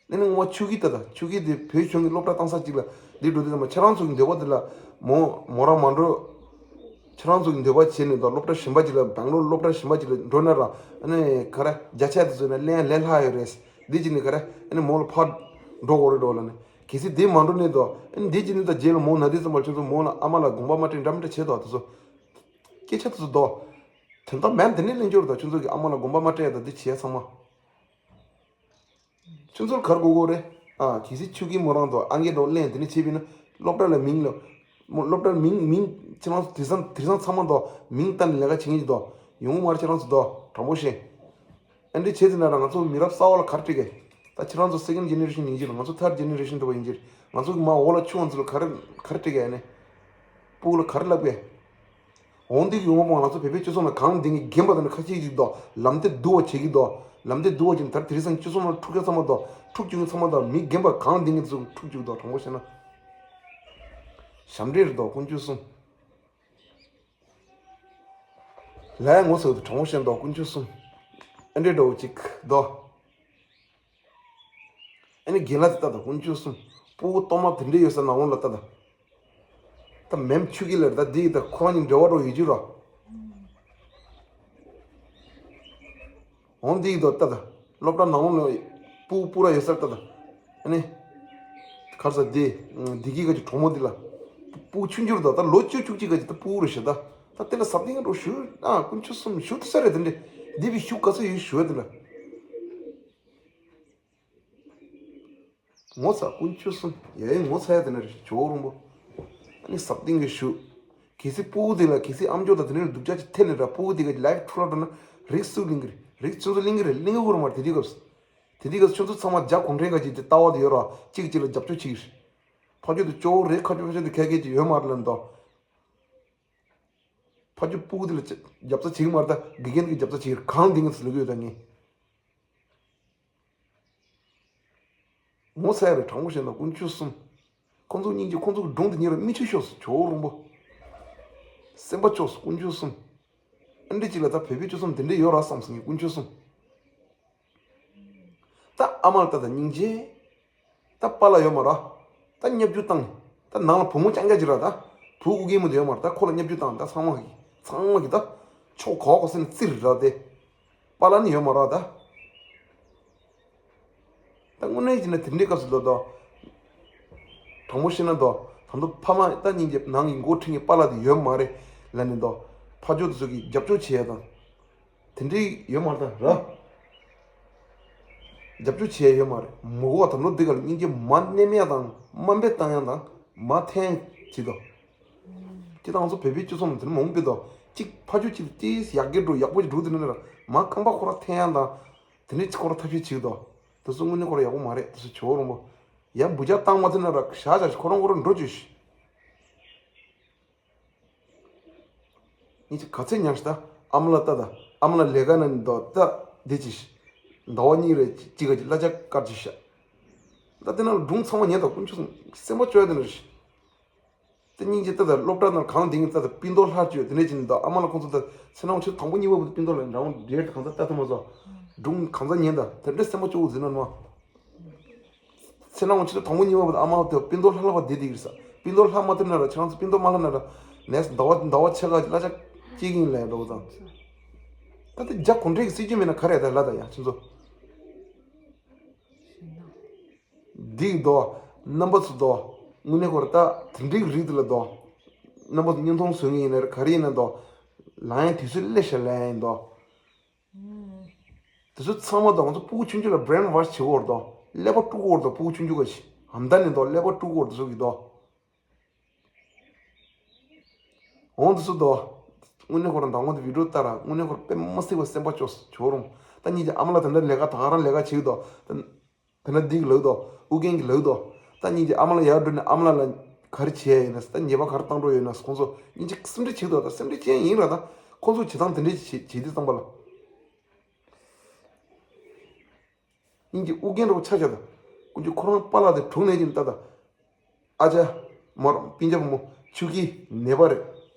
ཨ་ནི་ངོ་མ་ཆུ་སྐྱིད་ད་ད་ཆུ་སྐྱིད་དེ་བོད་གཞུང་གི་སློབ་གྲྭ་བཏང་ས་གཅིག་ལ་འདི་འགྲོ་དུས་ཙམ་པ་ཁྱེད་རང་ཚོ་གི་འདོད་པ་དེ་ལ་མོ་མོ་རང་མ་འགྲོ། ཁྱེད་རང་ཚོ་གི་འདོད་པ་བྱས་ནས་ད་སློབ་གྲྭ་གཞན་པ་གཅིག་ལ་སྦེང་ལོར་སློབ་གྲྭ་གཞན་པ་གཅིག་ལ་འགྲོ་ན་ར་ཨ་ནི་ག་རེ་བརྒྱ་ཆ་དེ་ཚོ་ནས་ལེན་ལེན་ལྷག་ཡོད་རེད། འདི་གཅིག་ནི་ག་རེ་ཨ་ནི་མོ་ལ་ཕར་འགྲོ་དགོས་རེད་འགྲོ་ལ་ནི་གལ་སྲིད་དེ་མ་འགྲོ་ནས་ད་ཨ་ནི་འདི་གཅིག་ནི་ད་རྗེས་ལ་མོ་ན་དུས་ཙམ་པ་ཁྱོད་ཚོ་མོ་ལ་ཨ་མ་ལ་དགོངས་པ་མ་སྤྲད་འདྲ་མི་འདྲ་བྱེད་དོ་དེ་ཚོ། སྐད་ཆ་དེ་ཚོ་དོ། དོན་དག་མེད་དེ་ནས་ལེན་རྒྱུ་རེད་ད་ཁྱོད་ཚོ་གི་ཨ་མ་ལ་དགོངས་པ་མ་སྤྲད་ད་འདི་བྱས་ཚང་མ། ཁྱོད་ཚོར་གར་དགོས་དགོས་རེད། ཨ་གལ་སྲིད་ཆུ་སྐྱིད་མོ་རང་དོ་ཨ་འགེ་དོ་ལེན་དེ་ནས་བྱས་པས་ན་སློབ་གྲྭ་ལ་མིང་ལ། མོ་སློབ་གྲྭ་མིང་མིང་ཁྱེད་རང་ཚོ་དེང་སང་དེང་སང་ཚང་མ་དོ་མིང་བཏགས་ནས་ལས་ཀ་བྱེད་མཁན་ཅིག་དོ་ཡོང་གི་མ་རེད་ཁྱེད་རང་ཚོ་དོ་དྲང་པོ་བཤད། ཨ་འདྲ་བྱས་ཟིན་ན་ར་ང་ཚོ་མི་རབས་གསར་བ་ལ་ག་རེ་སྤྲད་གི། ད་ཁྱེད་རང་ཚོ་སེ་ཀེན་ཌི་ཇེ་ནེ་རེ་ཤན་ཡིན་གྱི་རེད། ང་ཚོ་ཐར་ཌི་ཇེ་ནེ་རེ་ཤན་འགྲོ་བ་ཡིན་གྱི་རེད། ང་ཚོ་གི་མ་འོག་ལ་ཆུང་བ་ཚོ་ལ་ག་རེ་ག་རེ་སྤྲད་གི་ཨ་ནི། སྤུ་གུ་ལ་ག་རེ་བསླབ་གི། འོང་དུས་ཀྱི་ངོ་མ་ང་ཚོ་བོད་པའི་སྤྱི་ཚོགས་ནང་གང་འདི་ངས་རྒན་པ་དང་ཁ་ཤས་ཅིག་དང་ལམ་སྟོན་བསྡུ་བ་བྱེད་ཀྱི་དང་། ལམ་སྟོན་བསྡུ་བ་བྱེད་ནས་ད་དེང་སང་སྤྱི་ཚོགས་ནང་འཁྲུག་མཁན་ཚང་མ་དང་འཁྲུག་བཅུག་མཁན་ཚང་མ་དང་མི་རྒན་པ་གང་འདི་ངས་ཚོ་འཁྲུག་བཅུག་དང་། དྲང་པོ་བཤད་ན། ཞབས་འདྲེན་རེད་དང་དཀོན་མཆོག་གསུམ། ལ་ཡ་ངོ་ཚ་དང་དྲང་པོ་བཤད་ན་དང་དཀོན་མཆོག་གསུམ། ཨ་འདྲེ་འདྲ་བོ་ཅིག་དང་། ཨ་ནི་རྒན་ལགས་དེ་ལྟ་དང་དཀོན་མཆོག་གསུམ། སྤུ་གུ་གཏོར་མ་དེ་འདྲས་ཡོད་ས་ནང་ལོགས་ལ་ལྟ་དང་། ད་མེམ་ཆུ་གི་ལ་ད་འདི་ད་ཁོ་རང་གཉིས་འབྲེལ་བ་འགྲོ་ཡོད་ཀྱི་རོ། འོང་འདི་ཡི་ད་ལྟ་དང་། སློབ་གྲྭ་ནང་ལོགས་ལ་སྤུ་གུ་སྤུ་ར་ཡོད་སར་ལྟ་དང་། ཨ་ནི། གར་ས་འདི། འདི་གི་ག་ཅི་གྲོགས་མོ་འདི་ལ། སྤུ་གུ་ཆུང་ཆུང་རེད་ད། ད་ལོ་བཅུ་བཅུ་གཅིག་ག་ཅི་ད་སྤུ་གུ་རེད་ཤག་ད། ད་དེ་ལ་ཟབ་སྟེང་འགྲོ་ཞུ་ཨ་དཀོན་མཆོག་གསུམ་ཞུ་ཐུབ་ས་རེད་དེ་འདྲས། འདི་བི་ཞུ་ག་ས་ཡོད་ཞུ་བ་དེ་ལ། ངོ་ཚ་དཀོན་མཆོག་གསུམ། ཡ་ཡ་ངོ་ཚ་ཡ་དེ་ན་རེ་ཇོ་རོང་པོ། ཨ་ནི་ཟབ་སྟེང་གི་ཞུ། གལ་སྲིད་སྤུ་གུ་དེ་ལ་གལ་སྲིད་ཨམ་ཅོག་དང་དེ་ནས་སྡུག་ཅག་ཅིག་ཐེབས་ནས་ར་སྤུ་གུ་དེ་ག་ལའིབ་འཁྲུག་ར་འགྲོ་ན་རིགས་སུ་གླེང་གི་རེད། རིགས་ཆུང་ཚོ་གླེང་གི་རེད། གླེང་གི་ཡོད་མ་རེད་དེ་དུས་སྐབས་སུ། དེ་དུས་སྐབས་སུ་ཆུང་ཚོ་ཚང་མ་རྒྱ་གུང་ཁྲན་ག་ཅིག་དེ་ལྟ་བ་དེ་ཡོད་ར་གཅིག་གཅིག་ལ་རྒྱབ་སྐྱོར་བྱེད་ཀྱི་རེད། ཕ་ཆོས་དེ་ཅོག་རེད། ཁ་ཆོས་ཕ་ཆོས་དེ་ཁ་སྐད་ཅིག་ཡོད་མ་རེད་ལབ་འདུག་ཕ་ཆོས་སྤུ་གུ་དེ་ལ་རྒྱབ་རྩ་བྱེད་ཀྱི་མ་རེད། ད་དགེ་རྒན་གྱི་རྒྱབ་རྩ་བྱེད་ཀྱི་རེད། གང་འདི་ངས་ལབ་ཀྱི་ཡོད་ད་ངས། ངོ་ཚ་ཡ་རེད། དྲང་པོ་བཤད་ན་དཀོན་མཆོག་གསུམ། ཁོང་ཚོ་སྙིང་རྗེ། ཁོང་ཚོ་གི་སྒྲུང་དེ་ཉིད་ལ་མིག་ཆུ་ཤོར་སོང་ཇོ་རོང་པོ། སེམས་པ་སྐྱོ་སོང་དཀོན་མཆོག་གསུམ། ཨ་འདྲ་ཅིག་ལ་ད་བོད་པའི་སྤྱི་ཚོགས་འདི་འདྲ་ཡོད་ར་བསམ་སོང་ངས་དཀོན་མཆོག་གསུམ། ད་ཨ་མ་ལ་ལྟ་དང་སྙིང་རྗེ། ད་པཱ་ལགས་ཡོད་མ་ར། ད་བརྙས་བཅོས་བཏང་། ད་ནང་ལ་བུ་མོ་རྐྱང་རྐྱང་ཅིག་ར་ད། བུ་ཨུ་རྒྱན་མོ་དེ་ཡོད་མ་ར། ད་ཁོ་ལ་བརྙས་བཅོས་བཏང་། ད་ཚང་མ་གི་ཚང་མ་གི་ད། ཕྱོགས་ག་བ་ག་ས་ནས་བཙིར་ར་དེ། པཱ་ལགས་ནི་ཡོད་མ་ར་ད། ད་དངོས་གནས་ཀྱི་ན་དེ་འདྲའི་སྐབས་སུ་ལོ་ད། དྲང་པོ་བཤད་ན་ད། ད་དུང་ཕ་མ་ད་སྙིང་རྗེ་ནང་གི་མགོ་ཁྲིད་མཁན་པཱ་ལགས་དེ་ཡོད་མ་རེད་ལབ་ནས་ད། ཕ་ཇོ་དེ་ཚོ་གིས་རྒྱབ་སྐྱོར་བྱེད་ཡ་དང་། དེ་འདྲའི་ཡོད་མ་རེད་ད་ར། རྒྱབ་སྐྱོར་བྱེད་ཡ་ཡོད་མ་རེད། མི་གོ་བ་དམ་ལོ་འདི་ག་ལ་སྙིང་རྗེ་མ་མནན་ཡ་དང་མ་འབད་བཏང་ཡ་དང་མ་འཐེན་ཡ་བྱེད་དོ། ཅི་ད་ང་ཚོ་བོད་པའི་སྤྱི་ཚོགས་ནང་དེ་འདྲ་མང་པོ་འདུག་གཅིག་ཕ་ཇོ་གཅིག་ཏིས་ཡག་གེ་འགྲོ་ཡག་པོ་ཅིག་འགྲོ་དེ་འདྲ་ལ་མ་རྐང་པ་ཁོ་ར་འཐེན་ཡ་དང་། དེ་འདྲའི་ཁོ་ར་ཐབས་ཤེས་བྱེད་དོ། དེ་ཚོ་དངོས་གནས་ཁོ་ར་ཡག་པོ་མ་རེད། དེ་ཚོ་ཇོ་རོང་པོ། ཡ་འབུ་ཅག་བཏང་མ་ཐུབ་ན་ར་ཤ་ཤ་ཁོ་རང་ཁོ་རང་འགྲོ་བཅུག་ཤི། ངས་ཅིག་ག་ཚད་ཉར་ཤི་ད། ཨ་མ་ལགས་ལྟ་ད། ཨ་མ་ལགས་ལས་ཀ་ན་འདུག་ད་འདི་ཅི་ཤི། ཟླ་བ་གཉིས་རེ་གཅིག་ག་ཅིག་གླ་ཆ་བཀར་ཅི་ཤ། ད་དེ་ན་སྒྲུང་ཚང་མ་ཉན་ད་དཀོན་མཆོག་གསུམ་སེམས་པ་སྐྱོ་ཡ་དེ་ན་རེ་ཤི། དེ་སྙིང་རྗེ་ལྟ་ད་སློབ་གྲྭ་ནང་གང་དེང་ལྟ་ད་སྤུན་ཟླ་ལྷག་བཅོས་དེ་འདྲས་ཅིག་འདུག་ཨ་མ་ལགས་ཁོང་ཚོ་ད་ཚེ་ནང་ཆུ་དང་པོ་གཉིས་པ་བུ་སྤུན་ཟླ་ལ་འདྲ་བོ་རེད། གང་ཚ་ལྟ་ཐུབ་མ་སོང་། སྒྲུང་གང་ཚ་ཉན་ད་དེ་འདྲས་སེམས་པ་སྐྱོ་བོ་ཟིན་ན་མ། ཚེ་ནང་ཆུ་དང་པོ་གཉིས་པ་བུ་ཨ་མ་དེ་སྤུན་ཟླ་ལྷག་ལྷག་པ་བསྡད་དེ་ཡིན་ས། སྤུན་ཟླ་ལྷག་མ་ཐུབ་ན་ར་ཁྱེད་རང་ཚོ་སྤུན་ཟླ་མ་ལྷག་ན་ར་ནས་ཟླ་བ་ཟླ་བ་ཕྱེད་ཀ་གླ་ཆ་སྐྱེལ་གིན་ལས་འགྲོ་བ་དང་། ད་དེ་རྒྱ་གུང་ཁྲན་གྱི་སྲིད་ཇུས་མེད་ན་ག་རེ་ད་ལ་ད་ཡང་ཁྱེད་ཚོ། འདི་གི་དོ། རྣམ་པ་ཚོ་དོ། དངོས་གནས་ཁོ་ར་ད་དེ་འདྲའི་རིགས་དེ་ལ་དོ། རྣམ་པ་ཚོ་བརྙན་ཐུང་བཟོ་མཁན་ཡིན་ན་ར་ག་རེ་ཡིན་ན་དོ། ལངས་ཡ་དུས་ཚོད་སླེབས་ཤག་ལབ་ཡ་ཡིན་དོ། དེ་ཚོ་ཚང་མ་དོ་ང་ཚོ་སྤུ་གུ་ཆུང་ཆུང་ལ་brainwash་བྱེད་དགོས་རེད་དོ། ཀླད་པ་དཀྲུག་དགོས་རེད་དོ། སྤུ་གུ་ཆུང་ཆུང་ག་ཞིག་ཧམ་ད་ནི་དོ་ཀླད་པ་དཀྲུག་དགོས་རེད་དེ་ཚོ་གི་དོ། འོང་དེ་ཚོ་དོ། དངོས་གནས་ཁོ་རང་མདང་དགོང་དེ་video་ལྟ་ར་དངོས་གནས་ཁོ་རང་དཔེ་མ་སྲིད་པ་སེམས་པ་སྐྱོ་སོང་ཇོ་རོང་། ད་སྙིང་རྗེ་ཨ་མ་ལགས་དེ་འདྲ་ལས་ཀ་ད་ག་རང་ལས་ཀ་བྱེད་གི་དོ། ད་ད་ན་འདི་གི་ལབ་དོ། ཨུ་རྒྱན་གྱི་ལབ་དོ། ད་སྙིང་རྗེ་ཨ་མ་ལགས་ཡར་འགྲོ་ནས་ཨ་མ་ལགས་ལ་ག་རེ་བྱེད་ཡ་ཡིན་ན་ད་ཉེས་པ་ག་རེ་བཏང་འགྲོ་ཡོད་ན་ཁོང་ཚོ་སྙིང་རྗེ་སེམས་ཁྲལ་བྱེད་གི་དོ། ད་སེམས་ཁྲལ་བྱེད་ཡ་ཡིན་ར་ད་ཁོང་ཚོ་བྱེད་སྟངས་དེ་འདྲ་ཞིག་བྱེད་དུས་ཙམ་པ་ལ། སྙིང་རྗེ་ཨུ་རྒྱན་རོགས་ཆ་བཞག་དང་། ཀུན་གྱིས་ཁོ་རང་པཱ་ལགས་དེ་དྲུང་ནས་ཀྱིན་ལྟ་དང་། ཨ་ཅག་མོར་སྤུན་ཀྱག་བུ་མོ་ཆུ་ཁྱི་ནད་པ་རེད།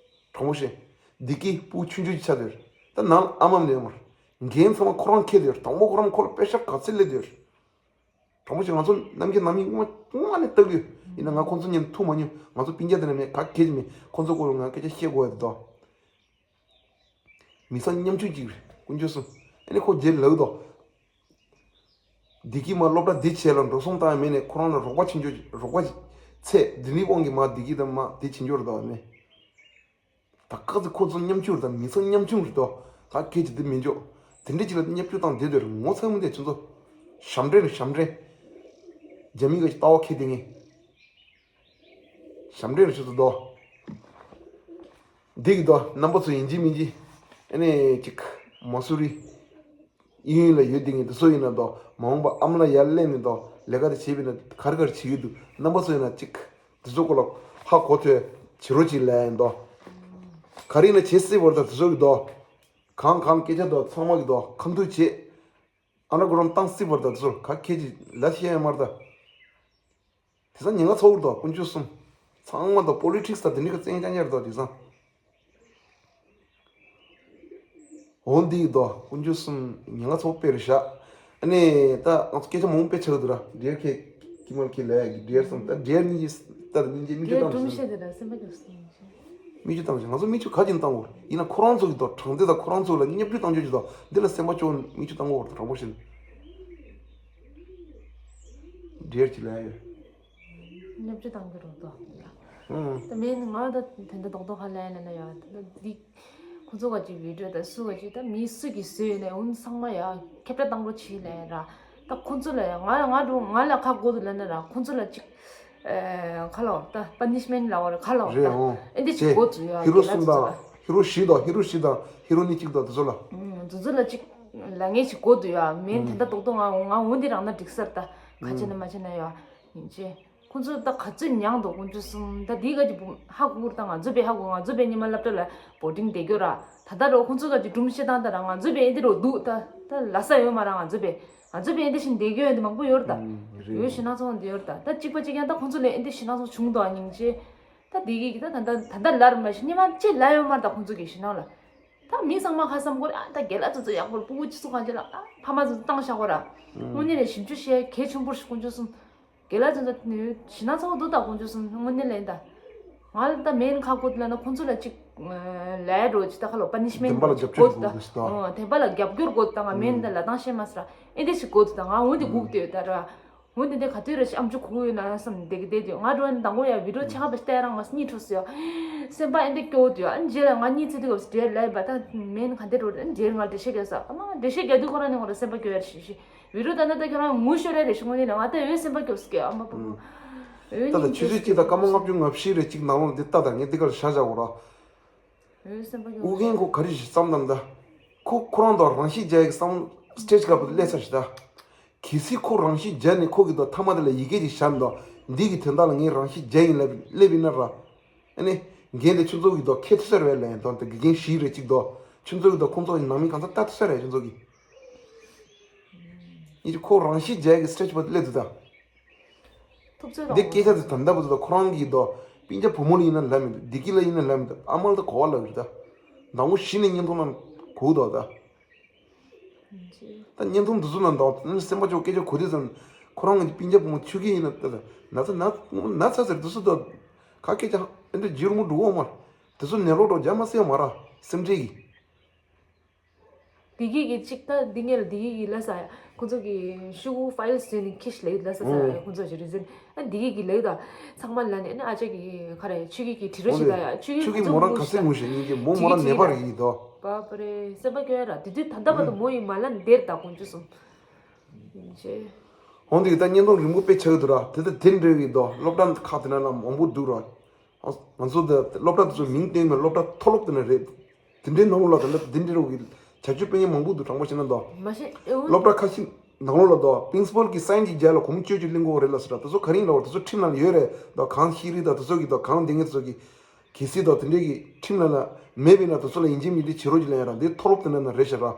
དྲང་པོ་བཤད། བདེ་སྐྱིད་སྤུ་གུ་ཆུང་ཆུང་ཅིག་ཆགས་བསྡད་ཡོད་རེད། ད་ནང་ལ་ཨ་མ་མ་ནས་མར། འགན་ཚང་མ་ཁོ་རང་འཁྱེར་བསྡད་ཡོད་རེད། དང་པོ་ཁོ་རང་ཁོ་ལ་པེ་ཤག་ག་ཚད་སླེབས་བསྡད་ཡོད་རེད། དྲང་པོ་བཤད་ང་ཚོ་ནམ་རྒྱུན་ནམ་ཡིན་སྔོན་མ་སྔོན་མ་ནས་ལྟ་གི་ཡོད། ཡིན་ན་ང་ཁོང་ཚོ་མཉམ་ཐུག་མ་མྱོང་། ང་ཚོ་སྤུན་ཀྱག་དེ་འདྲ་མེད་ག་གེ་ཅིག་མེད། ཁོང་ཚོ་སྐོར་ལ་ང་སྐད་ཆ་བཤད་དགོས་ཡ་དེ་དང་། མི་ཚང་ཉམ་ཆུང་གཅིག་རེད་དཀོན་མཆོག་གསུམ། ཨ་ནི་ཁོ་རྗེས་ལབ་དོ། བདེ་སྐྱིད་མ་སློབ་གྲྭ་འདི་བྱས་ལ་འགྲོ་སོང་བཏང་ཡ་མེད་ནས་ཁོ་རང་ལ་རོགས་པ་བྱེད་འཇོག་རོགས་པ་ཚད་འདི་ནི་དབང་གིས་མ་བདེ་སྐྱིད་དང་མ་དེ་བྱེད་འཇོག་རེད་དོ་ནས། ད་ག་ཚོད་ཁོ་ཚོ་ཉམ་ཆུང་རེད་དང་མི་ཚང་ཉམ་ཆུང་རེད་དོ། ད་སྐད་ཅིག་འདི་མི་འཇོག་དེ་འདྲས་ཅིག་ལ་བརྙས་བཅོས་བཏང་བསྡད་དོ་རེད། ངོ་ཚ་མི་འདུག་ཁྱོད་ཚོ། ཞབས་འདྲེན་རེད་ཞབས་འདྲེན། རྒྱ་མི་ག་ཅིག་ལྟ་བ་ཁེལ་བསྡད་མཁན། ཞབས་འདྲེན་རེད་ཁྱོད་ཚོ་དོ། འདི་གི་དོ་རྣམ་པ་ཚོ་ཡིན་གཅིག་མིན་གཅིག་ཨ་ནི་ཅིག་མ་སུ་རི། གཡས་གཡོན་ལ་ཡོད་དེ་ངས་འདི་ཚོ་ཡིན་ན་དོ་མ་འོངས་པ་ཨ་མ་ལགས་ཡར་སླེབས་ནས་དོ་ལས་ཀ་དེ་བྱེད་པ་ཡིན་ན་ག་རེ་ག་རེ་བྱེད་ཀྱི་འདུག་རྣམ་པ་ཚོ་ཡིན་ན་ཅིག་འདི་ཚོ་སྐོར་ལ་ཧ་གོ་ཐོས་བྱེད་རོགས་གྱིས་ལབ་ཡིན་དོ། ག་རེ་ན་བྱེད་སྲིད་བར་དང་དེ་ཚོ་གི་དོ། གང་གང་སྐད་ཆ་དོ་ཚང་མ་གི་དོ་ཁ་མཐུན་བྱེད། ཨ་ན་གོ་རམ་བཏང་སྲིད་བར་དང་དེ་ཚོ་ག་ཁྱེད་ཀྱི་ལ་ཤེས་ཡ་མར་ད། དེ་སང་ཉིན་ང་ཚོ་བར་དོ་དཀོན་མཆོག་གསུམ། ཚང་མ་དོ་པོ་ལི་ཊིག་སི་དང་དེ་འདྲི་ག་བཙན་རྐྱང་རྐྱང་རེད་དོ་དེ་སང་། འོ་འདི་ཡི་དོ་དཀོན་མཆོག་གསུམ་ཉིན་ང་ཚོ་དཔེ་རེད་ཤག་ཨ་ནི་ད་ང་ཚོ་སྐད་ཆ་མང་པོ་དཔེ་ཆགས་འདུག་ར། འདིར་ཁེ་ཀི་མལ་ཁེ་ལས་འདིར་སོང་ད་འདིར་གཉིས་ཀྱི་ད་གཉིས་ཀྱི་མིག་ཆུ་དེ་བཏང་སོང་། སེམས་པ་སྐྱོ་སོང་། མིག་ཆུ་བཏང་ཞིང་ང་ཚོ་མིག་ཆུ་ག་ཅིག་བཏང་དགོས་ཡིན་ན་ཁོ་རང་ཚོ་གི་དོ་དྲང་བདེན་དང་ཁོ་རང་ཚོ་ལ་བརྙས་བཅོས་བཏང་རྒྱུ་ཅིག་དང་འདི་ལ་སེམས་པ་སྐྱོ་མིག་ཆུ་བཏང་དགོས་དྲང་པོ་ཞིག་འདིར་གྱི་ལས་ཡོད། བརྙས་བཅོས་བཏང་གི་རེད་དོ། ཨང་། ད་མིན་ང་ད་དེ་འདྲ་རྡོག་རྡོག་ཧ་ལས་ལས་ན་ཡ་ད་འདི། ཁོ་ཚོ་ག་ཅིག་བི་ཌིའོ་དང་སུ་ག་ཅིག་ད་མི་སུ་གིས་བཟོས་ཡོད་ནས་འུན་ཚང་མ་ཡ་ཁྱབ་བསྒྲགས་བཏང་རོགས་བྱེད་ལབ་ཡ་ར། ད་ཁོ་ཚོ་ལ་ཡ་ང་ང་འགྲོ་ང་ལ་ཁ་དགོས་འདུག་ལབ་ན་ར་ཁོ་ཚོ་ལ་ཅིག་ཨེ་ཁ་ལོ་ད་པ་ནི་ཤི་མེན་ཊི་ལབ་པ་ར་ཁ་ལོ་རེད། ད་ཨོ་ཨེ་འདི་ཅིག་དེ་དགོས་འདུག་ཡ། ཧི་རོ་རྒན་ལགས་ཚོ་ལ། ཧི་རོ་བཞི་དང་ཧི་རོ་བཞི་དང་ཧི་རོ་ནི་གཅིག་དང་དེ་ཚོ་ལ། ཨུམ་དེ་ཚོ་ལ་ཅིག་ལབ་མཁན་ཅིག་དགོས་འདུག་ཡ། མིན་དེ་འདྲ་རྡོག་རྡོག་ང་ང་འུན་འདི་རང་ན་འགྲིག་སར་ད་ག་བྱེད་ན་མ་བྱེད་ན་ཡ་ཡིན་ཅེ། ཁོང་ཚོ་ད་ག་ཚོད་མྱངས་འདུག་དཀོན་མཆོག་གསུམ། ད་འདི་ག་ཅིག་ཧ་གོ་གི་རེད། ད་ང་ཚོ་བས་ཧ་གོ། ང་ཚོ་བས་ཉི་མ་སློབ་གྲྭ་ལ་བོར་ཌིང་བསྡད་རྒྱུ་ར། ད་ལྟ་རོ་ཁོང་ཚོ་ག་ཅིག་སྒྲུང་བཤད་སྟངས་ད་ར་ང་ཚོ་བས་འདི་རོ་འདུག་ད་ད་ལ་ས་ཡོད་མ་ར། ང་ཚོ་བས་ང་ཚོ་བས་འདི་བཞིན་བསྡད་རྒྱུ་ཡོད་འདི་མང་པོ་ཡོད་རེད་ད། ཨུམ་རེད། ཡོད་ཞེ་ན་ཚོང་འདི་ཡོད་རེད་ད། ད་གཅིག་པ་གཅིག་རྐྱང་ད་ཁོང་ཚོ་ལས་འདི་ཞེ་ན་ཚོང་བྱུང་འདུག་ཨ་སྙིང་རྗེ། ད་འདི་གི་གི་ད་ད་ད་ད་ལར་མ་ཤི་ཉི་མ་གཅིག་ལ་ཡོད་མ་རེད་ད་ཁོང་ཚོ་གི་ཞེ་ན་ལ། ད་མི་ཚང་མ་ཁ་བསམ་གོ་ར། ཨ་ད་རྒན་ལགས་ཚོ་ཚོ་ཡག་པོ་རེད། སྤུ་གུ་ཅི་ཚོ་གང་ཅི་ལ་ཨ་ཕ་མ་ཚོ་བཏང་བཞག་གོ་ར། དངོས་གནས་ནས་ཞིབ་འཇུག་བྱས་གལ་ཆེན་པོ་ཞིག་དཀོན་མཆོག་གསུམ། རྒན་ལགས་ཚོ་ཚོ་ནི་ཞེ་ན་ཚ་བོ་འདུག་ད་དཀོན་མཆོག་གསུམ་དངོས་གནས་ལན་ད། ང་ལ་ད་མེན་ཁ་བཀོད་ལ་ན་ཁོང་ཚོ་ལ་ཅིག་ལས་འགྲོ་ཅི་ད་ཁ་ལོ་པ་ནི་ཤི་མེན་ཊི་བདེན་པ་ལ་རྒྱབ་སྐྱོར་དགོས་དགོས་ད། ད་ཨོ་བདེན་པ་ལ་རྒྱབ་སྐྱོར་དགོས་ད། ང་མེན་ད་ལ་དང་ཤེས་མ་སི་ར་ཨེ་འདི་ཞིག་དགོས་དུ་ད། ང་འོན་ཏེ་སྒུག་བསྡད་ད་ར། འོན་ཏེ་འདི་ག་དུས་ར་ཞིག་ཨམ་ཅོག་ཁུག་ཡོད་ན་བསམ་བསྡད་ཀྱི་བསྡད་དུས་ང་འགྲོ་ནས་དང་པོ་ཡ་བི་ཌིའོ་ཆེ་ཁ་པ་ཞིག་བལྟས་རང་མ་སྙིང་ཁྲོ་སོ་ཡ། སེམས་པ་ཨེ་འདི་སྐྱོ་དུས་ཨ་རྗེས་ལ་ང་གཉིད་ཚེ་དུས་སྐབས་སུ་འབྲེལ་ལས་པ་ད་མེན་ག་འདི་འགྲོ་ར་འབྲེལ་ང་འགྲེལ་བཤད་རྒྱག་ས་ཨ་མ་འགྲེལ་བཤད་རྒྱག་དུས་ཁོ་རང་ནས་ང་ར་སེམས་པ་སྐྱོ་ཡ་རེ་ཞིག་ཞིག་བི་ཌིའོ་ད་ན་ད་ཁྱོད་རང་ངུ་ཤོར་ཡ་རེ་ཞིག་དངོས་གནས་ནས་ང་ད་འོད་སེམས་པ་སྐྱོ་སྐྱོ་ཨ་མ་པུ་པུ། འོད་ད་ད་སྙིང་ཆུ་ཚོད་གཅིག་དང་སྐར་མ་ལྔ་བཅུ་ང་བཞི་རེ་གཅིག་ནང་ལོགས་འདི་ལྟ་དང་ངས་འདི་གར་བཞག་བཞག་གོ་ར། འོད་སེམས་པ་ཡོང་ཨུ་རྒན་ཁོ་ག་རེ་ཞིག་བསམ་དམ་ད། ཁོ་ཁོ་རང་དང་རང་ཤི་རྒྱག་གི་བསམ་སི་ཊེ་ཇི་ག་པར་སླེབས་ཚར་ཞིག་ད། གལ་སྲིད་ཁོ་རང་ཤི་རྒྱག་ནས་ཁོ་གི་དོ་མཐའ་མ་དེ་ལ་ཡི་གེ་ཅིག་བཞག་ནས་དོ་འདི་གི་དོན་དག་ལ་ངས་རང་ཤི་རྒྱག་ཡིན་ལབ་སླེབས་ཡིན་ན་ར། ཨ་ནི་རྒན་དེ་ཁྱོད་ཚོ་གི་དོ་ཁྱད་ཐུ་སར་བས་ལན་དོ་དེ་དགེ་རྒན་ཞིག་རེད་ཅིག་དོ། ཁྱོད་ཚོ་གི་དོ་ཁོང་ཚོ་ཡི་ནང་མི་གང་ཚ་ལྟ་ཐུ་སར་རེད་ཁྱོད་ཚོ་གི། ཡིན་ཁོ་རང་ཤི་རྒྱག་གི་སི་ཊེ་ཇི་པར་སླེབས་འདུག་ད། ཐུབ་ཚོད་འདི་དང་སྐད་ཆ་དེ་ད་ལྟ་བུ་ཚོ་ཁོ་རང་གི་དོ། སྤུན་ཀྱག་བུ་མོ་ལ་ཡིན་ན་ལབ་མི་འདུག་བདེ་སྐྱིད་ལ་ཡིན་ན་ལབ་མི་འདུག་ཨ་མ་ལ་ད་གོ་བ་ལབ་རེད་ད། མདང་དགོང་གཞི་ནས་བརྙན་ཐུང་ནང་གོ་འདུག་ད། ད་བརྙན་ཐུང་འདི་ཚོ་ནང་དོ་ནི་སེམས་པ་ཅོག་སྐད་ཆ་གོ་དུས་ཙམ། ཁོ་རང་གི་སྤུན་ཀྱག་བུ་མོ་ཆུ་སྐྱེས་ཡིན་ན་ད་ན་ཚ་ན་ན་ཚ་ཟེར་འདི་ཚོ་དོ། ག་སྐད་ཆ་ཨེ་འདྲ་བརྗེ་རུ་མོ་འགྲོ་འོང་མ། འདི་ཚོ་ནད་རོགས་འགྲོ་རྒྱ་མ་སེ་མ་ར། སེམས་ཁྲལ་གི། བདེ་སྐྱིད་ཀྱི་གཅིག་ད་འདི་ངས་ལ་བདེ་སྐྱིད་ཀྱི་ལ་ས་ཡ་ཁོང་ཚོ་གི་ཤུ་གུ་ཕ་ཡིལ་བཟོས་ནས་ཁྱི་ཞིག་ལེགས་ལ་ས་ས་ཡ་ཁོང་ཚོ་ཞིག་རེ་ཟེར་ཨ་བདེ་སྐྱིད་ཀྱི་ལེགས་ད་ཚང་མ་ལ་ནས་ཨ་ཅག་གི་ཁ་རེ་ཆུ་གི་གི་དྲི་རོ་ཞིག་ད་ཡ་ཆུ་གི་ཁོང་ཚོ་མོ་རང་ག་སེ་ངུ་ཞིག་ཡིན་གྱི་མོ་མོ་རང་ནད་པ་རེད་ཡིན་དོ། པ་པ་རེ་སེམས་པ་སྐྱོ་ཡ་ར་དེ་དུས་ད་ལྟ་བར་དུ་མོ་ཡི་མ་ལ་འདེར་ད་དགོངས་རྒྱུ་སོང་། ཡིན་ཅེ། ཧོན་དེ་གི་ད་བརྙན་ཐུང་རིང་པོ་དཔེ་ཆགས་འདུག་ར་དེ་ད་དེ་འདྲ་བའི་དོ་སློབ་གྲྭ་ཁག་དེ་ན་ལ་མང་པོ་འདུག་ར། ང་ཚོ་འདི་སློབ་གྲྭ་དེ་ཚོ་མིང་བཏོན་མེད་སློབ་གྲྭ་མཐོ་སློབ་དེ་ནས་རེད། དེ་འདྲའི་ནང་ལོགས་ལ་དེ་འདྲ་དེ་འདྲའི་རོགས་ཀྱི་བྱ་སྤྱོད་སྤེལ་མཁན་མང་པོ་འདུག་དྲང་པོ་བཤད་ན་འདུག་མ་ཤེས་ཨེ་འོ། སློབ་གྲྭ་ཁ་ཤས་ནང་ལོགས་ལ་འདུག་པིན་སི་པལ་གྱིས་སའིན་ཅིག་རྒྱག་ལ་སྒོར་མོ་བཅུ་བཅུ་ལེན་དགོས་རེད་ལ་ཟེར་དྲ་དེ་ཚོ་ག་རེ་ཡིན་ལབ་པ་དེ་ཚོ་ཁྲིམས་ནང་ལ་ཡོད་རེད་འདུག་གང་ཤེས་རིག་དང་དེ་ཚོ་གི་འདུག་གང་འདི་ངེད་ཚོ་གི་གལ་སྲིད་དང་དེ་འདྲའི་གི་ཁྲིམས་ནང་ལ་མེད་པས་ན་དེ་ཚོ་ལ་ཡིན་གཅིག་མིན་གཅིག་བྱེད་རོགས་ཀྱི་ལན་ར་འདི་མཐོ་སློབ་དེ་འདྲ་ན་རེད་ཤག་ར།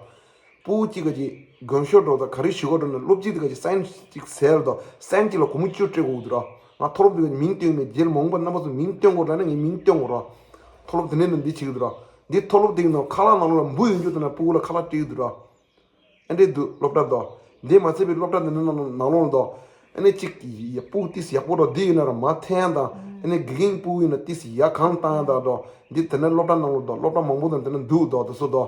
སྤུ་གུ་གཅིག་ག་གཅིག་དགོན་ཤོག་འགྲོ་དང་ག་རེ་ཞུ་ག་འགྲོ་ན་སློབ་སྤྱི་དེ་ག་གཅིག་སའིན་གཅིག་ཟེར་དང་སའིན་གཅིག་ལ་སྒོར་མོ་བཅུ་སྤྲད་དགོས་འདུག་ར། ང་མཐོ་སློབ་དེ་ག་མིང་བཏོན་མེད་རྗེས་ལ་མ་འོངས་པ་རྣམ་པ་ཚོ་མིང་བཏོན་དགོས་ལབ་ན་ངས་མིང་བཏོན་དགོས་ར། མཐོ་སློབ་དེ་འདྲ་ན་འདི་བྱེད་ཀྱི་འདུག་ར། འདི་མཐོ་སློབ་དེ་གི་ནང་ཁ་ལག་ནང་ལོགས་ལ་འབུ་ཡོད་རྒྱུ་དེ་ན་སྤུ་གུ་ལ་ཁ་ལག་སྤྲད་ཀྱི་འདུག་ར། ཨ་འདྲས་འདུག་སློབ་གྲྭ་དོ། འདི་མ་ཚད་པའི་སློབ་གྲྭ་འདི་ནང་ནང་ལོགས་དོ། ཨ་ནི་གཅིག་ཡ་སྤུ་གུ་ཏིས་ཡག་པོ་དོ་འདི་ཡིན་ན་ར་མ་འཐེན་ཡ་དང་ཨ་ནི་དགེ་རྒན་སྤུ་གུ་ཡིན་ན་ཏིས་ཡག་གང་བཏང་ཡ་དང་དོ། འདི་དེ་ནས་སློབ་གྲྭ་ནང་ལོགས་དོ་སློབ་གྲྭ་མང་པོ་དང་དེ་ནས་འདུག་དོ་དེ་ཚོ་དོ།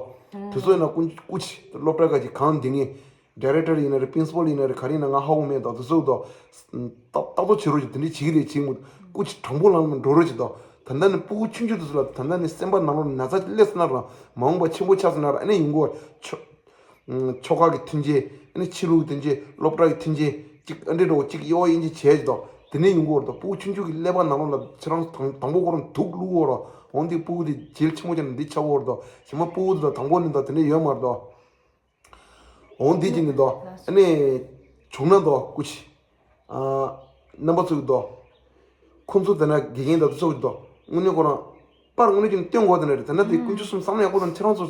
དེ་ཚོ་ཡིན་ན་ཀུ་ཀུ་ཆི་སློབ་གྲྭ་ག་གི་གང་འདི་ངས་ཌའི་རེག་ཊར་ཡིན་ན་རེད་པིན་སི་པལ་ཡིན་ན་རེད་ག་རེ་ཡིན་ན་ང་ཧ་གོ་མེད་དོ་དེ་ཚོ་དོ། ཏག་ཏག་ཏོ་བྱེད་རོགས་ཀྱི་དེ་འདྲས་བྱེད་ཀྱི་རེད་བྱེད་མུ་ཀུ་ཆི་དྲང་པོ་ལང་ལ་འགྲོ་རོགས་ཀྱི་དོ། ད་ལྟ་ནི་སྤུ་གུ་ཆུང་ཆུང་དེ་ཚོ་ལ་ད་ལྟ་ནི་སེམས་པ་ནང་ལོགས་ན་ཚ་སླེབས་སོང་ན་ར་མ་འོངས་པ་ཆེན་པོ་ཆགས་སོང་ན་ར་ཨ་ནི་ཡོང་གི་ཆོ། ཆོ་ག་གི་མཐུན་རྐྱེན། ཨ་ནི་ཕྱི་ལུགས་མཐུན་རྐྱེན། སློབ་གྲྭ་གི་མཐུན་རྐྱེན། གཅིག་ཨ་འདྲེ་འགྲོ་གཅིག་གཡོ་ཡིན་གཅིག་བྱས་ཀྱི་དོ། དེ་ནས་ཡོང་གི་རེད་དོ། སྤུ་གུ་ཆུང་ཆུང་གི་ཀླད་པ་ནང་ལོགས་ལ་ཁྱེད་རང་དང་དང་པོ་ཁོ་རང་དུག་བླུག་འོ་རོ། འོང་དེ་སྤུ་གུ་དེ་རྗེས་ཆེན་མོ་ཅན་འདི་ཆགས་འོ་རེད་དོ། ཞེ་མ་སྤུ་གུ་དེ་དང་དང་པོ་ནས་ད་དེ་འདྲས་ཡོད་མ་རེད་དོ། འོང་དེ་ཅི་ནས་དོ། ཨ་ནི་བྱུང་ན་དོ་སྐུ་མཁྱེན། རྣམ་པ་ཚོ་གི་དོ། ཁོང་ཚོ་དེ་ན་དགེ་རྒན་དང་དུ་ཚོགས་ཀྱི་དོ། དངོས་གནས་ཁོ་རང་ པར་དངོས་གནས་ཀྱི་སྟོན་དགོས་དེ་ནས་རེད། དེ་ན་དེ་དཀོན་མཆོག་གསུམ་བསམ་བློ་ཡག་པོ་དང་ཁྱེད་རང་ཚོ་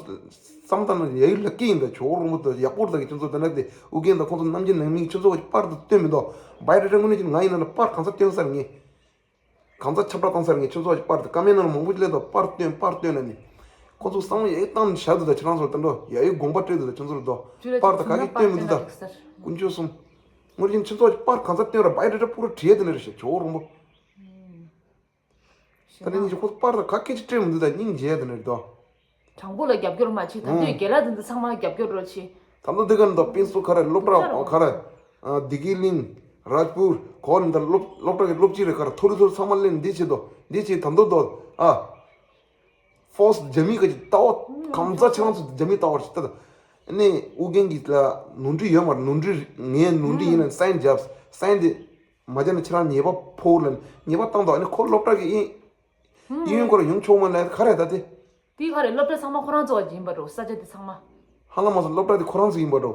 བསམ་བཏང་ན་ཡ་ཡི་ལ་སྐྱེ་ཡིན་ད། ཇོ་བོ་རིན་པོ་ཆེ་ཡག་པོ་རེད་ད། ཁྱེད་ཚོ་དེ་ན་དེ་ཨུ་རྒྱན་དང་ཁོང་ཚོ་ནམ་རྒྱུན་ནང་མི་ཁྱེད་ཚོ་གི་པར་དུ་སྟོན་མི་འདུག་བའི་རེད་རེད། དངོས་གནས་ཀྱི་ང་ཡིན་ན་ལ་པར་གང་ཚ་སྟོན་ས་རེད་ངས། གང་ཚ་ཁྱབ་བསྒྲགས་བཏང་ས་རེད་ངས། ཁྱེད་ཚོ་གི་པར་དུ་ཀ་མེན་ནང་ལ་མང་པོ་ཅིག་སླེབས་འདུག་པར་སྟོན་པར་སྟོན་ལ་ནི། ཁོང་ཚོ་བསམ་བློ་ཡ་ཡི་བཏང་ནས་བཞག་འདུག་ད་ཁྱེད་རང་ཚོ་དེ་འདྲ་ཡ་ཡི་དགོངས་པ་སྤྲད་འདུག་ད་ཁྱེད་ཚོ་རེད་དོ། པར་དུ་ག་གེ་སྟོན་མི་འདུག་ད་དཀོན་མཆོག་གསུམ། དངོས་གཞི་ཁྱེད་ཚོ་གི་པར་གང་ཚ་སྟོན་ར་བའི་རེད་རེད། པུ་ར་བྲིས་དེ་ནས་རེད་ཤག་ཇོ་བོ་རིན་པོ། ད་ནི་ཉིན་ཞིག་ཁོ་པར་དང་ག་སྐད་ཆ་སྤྲད་མི་འདུག་ད་སྙིང་རྗེ་དེ་ནས་དོ། དྲང་པོ་ལ་རྒྱབ་སྐྱོར་མ་བྱེད། ད་ལྟའི་ཨང་། རྒན་ལགས་དེ་ཚོ་ཚང་མ་རྒྱབ་སྐྱོར་རོགས་བྱེད། ད་ལྟ་དེ་ག་ནས་དོ་པིན་སུ་ག་རེ་སློབ་གྲྭ་ཆ་རོགས། ག་རེ། ཨ། བདེ་སྐྱིད་གླིང་། རཱཇ་པུར་གོ་ནས་ད་སློབ་སློབ་གྲྭ་གི་སློབ་སྤྱི་རེད་ག་རེ། ཐོ་རི་ཐོ་རི་ཚང་མ་སླེབས་འདི་བྱེད་དོ། འདི་བྱེད་ད་ལྟ་དོ། ཨ། ཕོ་སི་རྒྱ་མི་ག་ཅིག་ལྟ་བ་གང་ཚ་ཆ་ཚང་ཚོ་རྒྱ་མི་ལྟ་བ་ཞིག་ལྟ་ད། ནས་ཨུ་རྒྱན་གྱི་ལ་ནོར་འཁྲུལ་ཡོད་མ་རེད། ནོར་འཁྲུལ་ངའི་ནོར་འཁྲུལ་ཡིན་ན་སའིན་རྒྱབ་སའིན་དེ། མ་བྱས་ན་ཁྱེད་རང་ཉེས་པ་ཕོག་ལ་ཉེས་པ་བཏང་དོ། ཨ་ནི་ཁོ་སློབ་གྲྭ་གི་ཨིན། ཨིན་ཁོ་ར་ཡོང་ཆོག་མ་ལ་ག་རེ་ད་དེ། དེ་ག་རེ་སློབ་གྲྭ་ཚང་མ་ཁོ་རང་ཚོ་ག་ཡིན་པ་འགྲོ། ས་ཆ་དེ་ཚང་མ། ཧ་ལམ་མ་སོང་སློབ་གྲྭ་དེ་ཁོ་རང་ཚོ་ཡིན་པ་འགྲོ།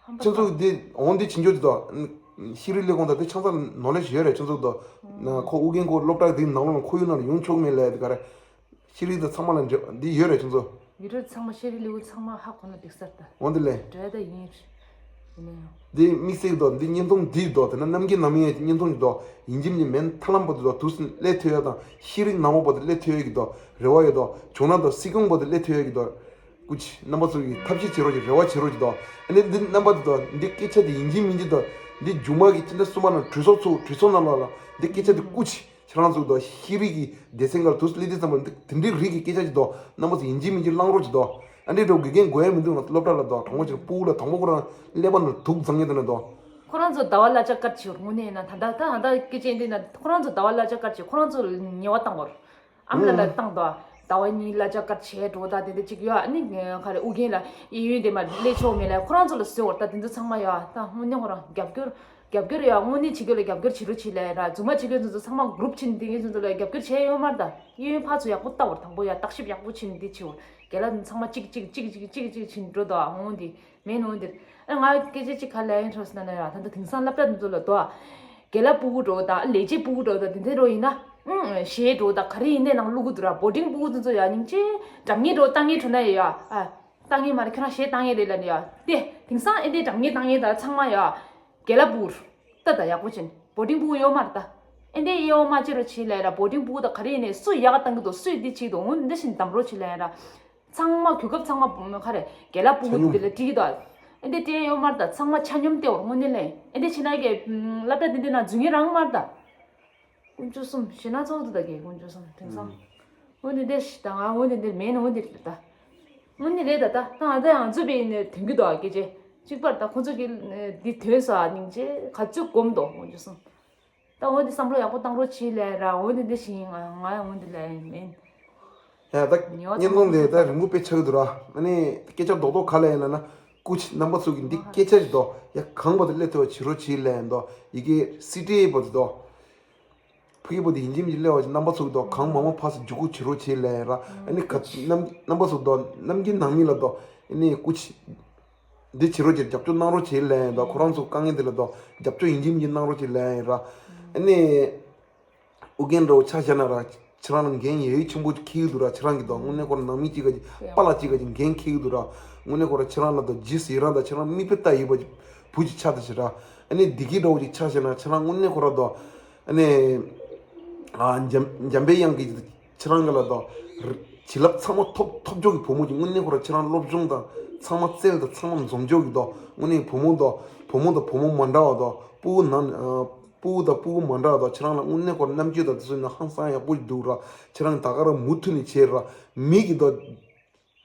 ཧམ་པ་ཁྱེད་ཚོ་གི་དེ་འོང་དེ་བྱིན་ཆོག་དེ་དོ། ཤེས་རིག་ལས་ཁུངས་དང་དེ་ཆང་ས་ནོ་ལེ་ཇི་ཡོད་རེད་ཁྱེད་ཚོ་དོ། ཁོ་ཨུ་རྒྱན་ཁོ་སློབ་གྲྭ་དེའི་ནང་ལོགས་ཁོར་ཡུག་ནང་ལ་ཡོང་ཆོག་མེད་ལ་དེ་ག་རེ། ཤེས་རིག་དང་ཚང་མ་ལ་འབྲེལ་འདི་ཡོད་རེད་ཁྱེད་ཚོ། བི་ཌིའོ་ཚང་མ་ཤེས་རིག་ལས་ཁུངས་ཚང་མ་ཧ་གོ་ན་འགྲིག་ས་རེད་ད། འོ་འདི་ལས། འགྲོ་ཡ་ད་ཡིན། ཡིན་ན་ཡང་། འདི་དམིགས་བསལ་དོ། འདི་བརྙན་ཐུང་འདི་དོ། དེ་ན་རྣམ་རྒྱལ་ནང་མི་ཡ་གི་བརྙན་ཐུང་འདི་དོ། ཡིན་གཅིག་མིན་གཅིག་མེན་ཐར་ལམ་བར་དུ་དོ་དུས་སུ་སླེབས་ཐུབ་ཡ་དང་ཤེས་རིག་ནང་པ་བར་དུ་སླེབས་ཐུབ་ཡ་གི་དོ། རེ་བ་ཡོད་དོ། བྱུང་ན་དོ་སྲིད་སྐྱོང་བར་དུ་སླེབས་ཐུབ་ཡ་གི་དོ། སྐུ་མཁྱེན་རྣམ་པ་ཚོ་གིས་ཐབས་ཤེས་བྱེད་རོགས་ཀྱི་རེ་བ་བྱེད་རོགས་ཀྱི་དོ། ཨ་ནི་འདི་རྣམ་པ་འདི་དོ་འདི་སྐད་ཆ་འདི་ཡིན་གཅིག་མིན་གཅིག་དོ། འདི་མཇུག་མ་གི་ཅི་འདྲ་སུ་མ་ན་གྲོས་ཚོགས་ཚོགས་གྲོས་ཚོགས་ནང་ལོགས་ལ་འདི་སྐད་ཆ་འདི་སྐུ་མཁྱེན། ཁྱེད་རང་ཚོ་དང་ཤེས་རིག་གི་སྡེ་ཚན་འགར་དུ་སླེབས་དུས་ཙམ་པ་འདི་དེ་འདྲའི་རིགས་ཀྱི་སྐད་ཆ་ཅིག་དང་རྣམ་པ་ཚོ་ཡིན་གཅིག་མིན་གཅིག་གླེང་རོགས་ཅིག་དང་། ཨ་འདྲའི་འགྲོ་དགེ་རྒན་དགོས་ཡ་མི་འདུག་ང་ཚོ་སློབ་གྲྭ་ལ་དང་དྲང་པོ་ཅིག་སྤུ་གུ་ལ་དང་པོ་ཁོ་རང་ཀླད་པ་ནང་དུག་འཛིན་མཁན་དེ་ན་དང་། ཁོ་རང་ཚོ་ཟླ་བ་གླ་ཆ་བཀར་བྱེད་དངོས་གནས་ཡིན་ན་ད་ལྟ་ད་ད་ལྟ་སྐད་ཆ་འདི་ན་ཁོ་རང་ཚོ་ཟླ་བ་གླ་ཆ་བཀར་བྱེད་ཁོ་རང་ཚོ་ལ་ཉེས་པ་བཏང་བར། ཨ་མ་ལ་ལ་བཏང་དོ། ཟླ་བ་གཉིས་གླ་ཆ་བཀར་བྱས་འགྲོ་ད་དེ་འདྲ་ཅིག་ཡོད། ཨ་ནི་ག་རེ་ཨུ་རྒྱན་ལ་གཡས་གཡོན་དེ་མ་སླེབས་ཆོག་མེད་ལ་ཁོ་རང་ཚོ་ལ་བཟོས་བར་ད་དེ་ཚོ་ཚང་མ་ཡོད། ད་དངོས་གནས་ཁོ་རང་རྒྱབ་སྐྱོར་རྒྱབ་སྐྱོར་ཡོད། དངོས་གནས་བྱེད་སྐྱོར་ལ་རྒྱབ་སྐྱོར་བྱེད་རོགས་བྱེད་ལ་ཡ་ར་རྫུན་མ་བྱེད་མཁན་ཚོ་ཚོ་ཚང་མ་གུ་རུབ་ཕྱིན་དེ་ངེད་ཚོ་ཚོ་ལ་རྒྱབ་སྐྱོར་བྱས་ཡོད་མ་རེད་ད། གཡས་གཡོན་ཕར་ཚུར་ཡག་པོ་ལྟ་བར་དང་པོ་ཡ་བརྟག་ཞིབ་ཡག་པོ་བྱེད་ནས་འདི་བྱེད་བར་རྒན་ལགས་ཚང་མ་གཅིག་གཅིག་གཅིག་གཅིག་གཅིག་གཅིག་བྱེད་འགྲོ་ད་འོང་འདི། མེད་ནོ་འདིར། ཨ་ང་སྐད་ཆ་གཅིག་ག་ལ་ཡིན་ཧྲོ་སི་ན་ན་ཡ་ད་ལྟ་དེང་སང་སློབ་གྲྭ་འདི་ཚོ་ལ་དོ། རྒན་ལགས་སྤུ་གུ་འགྲོ་ད་ལས་བྱེད་སྤུ་གུ་འགྲོ་ད་དེ་འདྲ་རོ་ཡིན་ན། ཨང་གཞས་འགྲོ་ད་ག་རེ་ཡིན་ནའི་ནང་བླུག་གི་འདུག་ར་བོ་ཏིང་སྤུ་གུ་འདི་ཚོ་ཡ་སྙིང་རྗེ། འགྲམ་ངེས་འགྲོ་ལྟ་ངེས་འགྲོ་ན་ཡ་ཡ། ཨ། ལྟ་ངེས་མ་རེད་ཁྱོད་རང་གཞས་ལྟ་ངེས་རེད་ལ་ནི་ཡ། དེ་དེང་སང་ཨེ་འདྲའི་འགྲམ་ངེས་ལྟ་ངེས་ད་ཚང་མ་ཡ། རྒན་ལགས་སྤུ་གུ། ལྟ་ད་ཡག་པོ་བྱིན། བོ་ཏིང་སྤུ་གུ་ཡོད་མ་རེད་ད། ཨེ་འདྲའི་གཡས་འོག་མ་ཅི་རོ་བྱེད་ལ་ཡ་ར་བོ་ཏིང་སྤུ་གུ་ད་ག་རེ་ཡིན་ནའི་སུ་ཡག་ག་བཏང་གི་འདུག་སུས་འདི་བྱེད་འདུག་འོ་འདི་བཞིན་འདམ་རོ་བྱེད་ལ་ཡ་ར། ཚང་མ་གོ་སྐབས་ཚང་མ་ཁ་རེ་རྒན་ལགས་སྤུ་གུ་འདི་ལ་དྲིས་ད། ཨེ་འདི་སྤྲད་ཡོད་མ་རེད་ད་ཚང་མ་ཆ་སྙོམས་སྟེ་འོར་དངོས་གནས་ལས་ཨེ་འདི་ཕྱི་ནང་གི་སློབ་གྲྭ་འདི་འདི་ནང་འཛུལ་ངེས་རང་མ་རེད་ད། དཀོན་མཆོག་གསུམ་ཞེ་ན་ཚོགས་འདུ་ད་གི་དཀོན་མཆོག་གསུམ་དེང་སང་། འོ་འདི་འདི་ཞིག་ད་ང་འོ་འདི་འདི་མེད་ནི་འོ་འདི་རེད་ད། དངོས་གནས་རེད་ད་ད་ད་ང་ད་ཡང་རྩོད་པའི་ནས་དོན་གྱི་འདུག་ཨ་སྐད་ཆ། གཅིག་པར་ད་ཁོ་ཚོ་གི་འདི་དོན་ས་སྙིང་རྗེ་ག་ཚོད་སྒོམ་འདུག་དཀོན་མཆོག་གསུམ། ད་འོ་འདི་བསམ་བློ་ཡག་པོ་བཏང་རོགས་བྱེད་ལས་ར་འོ་འདི་འདི་ཞིག་ང་ང་འོ་འདི་ལས་མིན། ཡ་ད་ཉེ་བ་བརྙན་ཐུང་འདི་ད་རིང་པོ་དཔེ་ཆགས་འདུག་ར། ཨ་ནི་སྐད་ཆ་རྡོག་རྡོག་ག་ལ་ཡིན་ན་ན་སྐུ་མཁྱེན་རྣམ་པ་ཚོ་གི་འདི་སྐད་ཆ་རེད་དོ། ཡ་གང་བར་དུ་སླེབས་ཐུབ་པ་བྱེད་རོགས་བྱེད་ལས་ཡིན་དོ། ཡི་གེ་སི་ཏྲི་བར་དུ་དོ། ཕ་གི་བར་དུ་ཡིན་གཅིག་མིན་གཅིག་སླེབས་པ་ཅིག་རྣམ་པ་ཚོ་གི་དོ་གང་མང་མང་ཕར་ཚུར་འཇུག་སྒོ་བྱེད་རོགས་བྱེད་ལས་ཡིན་ར། ཨ་ནི་ག་རྣམ་རྣམ་པ་ཚོ་དོ་རྣམ་རྒྱལ་ནང་མི་ལ་དོ་ཨ་ནི་སྐུ་མཁྱེན། འདི་བྱེད་རོགས་ཀྱི་རྒྱབ་སྐྱོར་གནང་རོགས་བྱེད་ལན་དང་ཁོ་རང་ཚོ་དཀའ་ངལ་འདི་ལ་དང་རྒྱབ་སྐྱོར་ཡིན་གཅིག་མིན་གཅིག་གནང་རོགས་བྱེད་ལན་ར། ཨ་ནི། ཨུ་རྒྱན་འདྲ་བོ་ཆ་བཞག་ན་ར། ཁྱེད་རང་ལ་འགན་ཡ་ཡི་ཆེན་པོ་འཁྱེར་གྱི་འདུག་ར། ཁྱེད་རང་གི་དང་དངོས་གནས་ཁོ་རང་ནང་མི་གཅིག་ག་གི་པཱ་ལགས་གཅིག་ག་གི་འགན་འཁྱེར་གྱི་འདུག་ར། དངོས་གནས་ཁོ་ར་ཁྱེད་རང་ལ་དང་རྗེས་སུ་ཡི་རང་དང་ཁྱེད་རང་མིག་དཔེ་ལྟ་ཡི་བ་བུ་གཅིག་ཆགས་ད་ཞེ་ར། ཨ་ནི་བདེ་སྐྱིད་འདྲ་བོ་གཅིག་ཆ་བཞག་ན་ཁྱེད་རང་དངོས་གནས་ཁོ་ར་དང་། ཨ་ནི། ཨ། འཇམ་འཇམ་པའི་དབྱངས་ཀྱི། ཁྱེད་རང་གི་ལ་དོ། བྱིན་རླབས་ཚང་མ་ཐོབ་ཐོབ་ཆོག་གི་བུ་མོ་གི་དངོས་གནས་ཁོ་ར་ཁྱེད་རང་སློབ་སྦྱོང་དང་ཚང་མ་རྩལ་དང་ཚང་མ་འཛོམས་ཆོག་གི་དོ། དངོས་གནས་བུ་མོ་དོ། བུ་མོ་དང་བུ་མོ་མ་འདྲ་བ་དོ། སྤུ་གུ་ནང་ཨ། སྤུ་གུ་དང་སྤུ་གུ་མ་འདྲ་བ་དོ། ཁྱེད་རང་ལ་དངོས་གནས་ཁོ་ར་རྣམ་དཔྱོད་དང་དེ་ཚོ་ཡིན་ན་ཧང་སང་ཡག་པོ་འདུག་ར། ཁྱེད་རང་ད་ག་རང་མུ་མཐུད་ནས་བྱེད་ར། མི་གི་དོ།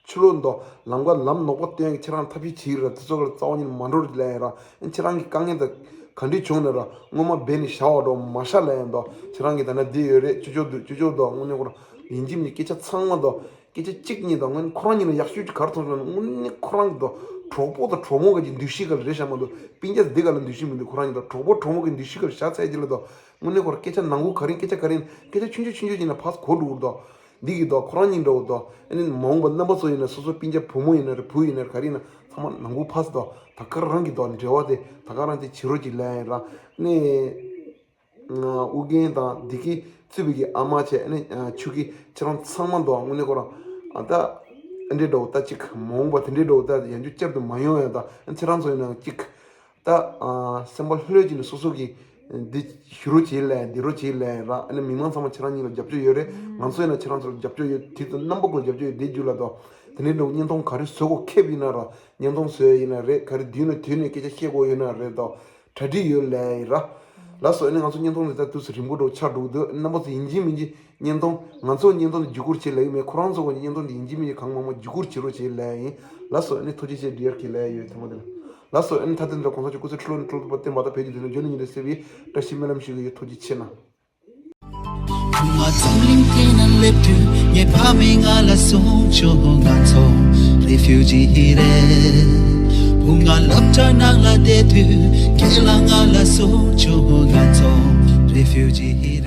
ཕྱི་ལོགས་མདོ་ལམ་ཁ་ལམ་ནོར་བ་སྟོན་གྱི་ཁྱེད་རང་ཐབས་ཤེས་བྱེད་ར། དེ་ཚོ་ལ་རྩ་བ་ཉིད་ནས་མ་འགྲོ་རེད་ལབ་ཡིན་ར། ཁྱེད་རང་གི་དཀའ་ངལ་དང་ག་འདྲས་བྱུང་ན་ར་སྔོན་མ་སྦས་ནས་བཞག་པ་འགྲོ་མ་ཤ་ལབ་ཡིན་དོ། ཁྱེད་རང་གི་ད་ན་འདི་ཡོད་རེད། ཅོ་ཅོ་འདུག་ཅོ་ཅོ་འདུག་དངོས་གནས་ཁོ་རང་ཡིན་གཅིག་མིན་གཅིག་སྐད་ཆ་ཚང་མ་དོ། སྐད་ཆ་གཅིག་གཉིས་དང་དངོས་གནས་ཁོ་རང་ཉིད་ལ་ཡག་ཤོས་ཀྱི་ག་རེ་མཐོང་སོང་ན་དངོས་གནས་ཁོ་རང་གི་དོ་གྲོགས་པོ་དང་གྲོགས་མོ་ག་གི་འདུ་ཤེས་ག་ལ་རེད་ཤག་མ་གཏོགས་སྤུན་ཀྱག་འདི་ག་ལ་འདུ་ཤེས་མི་འདུག་ཁོ་རང་ཉིད་དང་གྲོགས་པོ་གྲོགས་མོ་གི་འདུ་ཤེས་ག་ལ་བཞག་ཚད་ཅིག་ལ་དོ། དངོས་གནས་ཁོ་རང་སྐད་ཆ་ནང་ཁུལ་ག་རེ་ཡིན་སྐད་ཆ་ག་རེ་ཡིན་སྐད་ཆ་ཆུང་ཆུང་ཆུང་ཆུང་ཡིན་ན་ཕར་གོ་འགྲོ་གི་རེད་དོ། འདི་གི་དོ་ཁོ་རང་གཉིས་འདྲ་བོ་དོ། ཨ་ནི་མ་འོངས་པ་རྣམ་པ་ཚོ་ཡིན་ན་སོ་སོ་སྤུན་ཀྱག་བུ་མོ་ཡིན་ན་རེད་བུ་ཡིན་ན་རེད་ག་རེ་ཡིན་ན་ཚང་མ་ནང་ཁུལ་ཕར་ཚུར་དོ་ད་ག་རང་གི་དོ་འབྲེལ་བ་དེ་ད་ག་རང་དེ་བྱེད་རོགས་ཀྱི་ལན་ཡིན་ར། ཨ་ནི་ཨུ་རྒྱན་དང་བདེ་སྐྱིད་ གཙོས་པའི་གི་ཨ་མ་བྱས་ཨ་ནི་ཆོས་སྐྱིད་ཁྱེད་རང་ཚང་མ་འདུག་དངོས་གནས་ཁོ་རང་ཨ་ད་ཨ་འདྲའི་འདྲ་བོ་ད་ཅིག་མ་འོངས་པ་དེ་འདྲའི་འདྲ་བོ་ད་ཡང་བསྐྱར་བསྐྱར་དུ་མ་ཡོང་ཡ་ད་ཨ་ཁྱེད་རང་ཚོ་ཡིན་ནའང་ཅིག་ད་སེམས་པ་ལྷོད་ལྷོད་ཀྱིས་ནས་སོ་སོ་གི་འདི་ཞུ་རོགས་བྱེད་ལས་འདི་རོགས་བྱེད་ལས་ར་ཨ་ནི་མི་མང་ཚང་མ་ཁྱེད་རང་གཉིས་ལ་རྒྱབ་སྐྱོར་ཡོད་རེད། ང་ཚོ་ཡིན་ན་ཁྱེད་རང་ཚོ་ལ་རྒྱབ་སྐྱོར་ཡོད། དེ་ཚོ་རྣམ་པ་ཀུན་ལ་རྒྱབ་སྐྱོར་ཡོད། དེ་རྒྱུ་ལ་དོ་དེ་ནས་འདྲ་བོ་བརྙན་ཐུང་ག་རེ་བཟོ་དགོས་ཁེབས་ཡིན་ན་ར་བརྙན་ཐུང་བཟོ་ཡ་ཡིན་ན་རེད། ག་རེ་དུས་ནས་དུས་ནས་སྐད་ཆ་བཤད་དགོས་ཡོད་ན་རེད་དོ། གྲ་སྒྲིག་ཡོད་ལས་ཡིན་ར། ལགས་སོ། ཨ་ནི་ང་ཚོ་བརྙན་ཐུང་འདི་ད་དུས་སུ་རིང་པོ་འགྲོ་ཆགས་འགྲོ་འདུག་རྣམ་པ་ཚོ་ཡིན་གཅིག་མིན་གཅིག་བརྙན་ཐུང་ང་ཚོ་བརྙན་ཐུང་འདི་བརྒྱུད་སྐུར་བྱེད་ལས་ཡིན་མེད། ཁོ་རང་ཚོ་གི་བརྙན་ཐུང་འདི་ཡིན་གཅིག་མིན་གཅིག་གང་མང་མང་བརྒྱུད་སྐུར་བྱེད་རོགས་བྱེད་ལས་ཡིན། ལགས་སོ། ཨ་ནི་ཐུགས་རྗེ་ཆེ། ཌི་ཨར་ཁེ་ལས་ཡོད་ཐུང་མ་འདི་ལ། ལགས་སོ། ཨ་ནི་ད་ལྟ་འདི་གོང་ས་མཆོག་སྐུ་ཚེ་ཁྲི་ལོ་ཁྲི་ལོ་བརྟན་པ་དང་བོད་ཀྱི་དོན་དུ་འཇོན་ནུས་ཉིན་རེ་གསལ་བའི་བཀྲ་ཤིས་སྨོན་ལམ་ཞུ་གི་ཡོད། ཐུགས་རྗེ་ཆེ་གནང་། བུ་ང་འཛམ་གླིང་སྟེང་ན་སླེབས་དུས་ངའི་ཕ་མས་ང་ལ་གསུངས་བྱུང་། ང་ཚོ་རེ་ཕིའུ་ཇི་རེད། བུ་ང་སློབ་གྲྭ་ནང་ལ་བསྡད་དུས་ཁྱེད་ལ་ང་ལ་གསུངས་བྱུང་། ང་ཚོ་རེ་ཕིའུ་ཇི་རེད།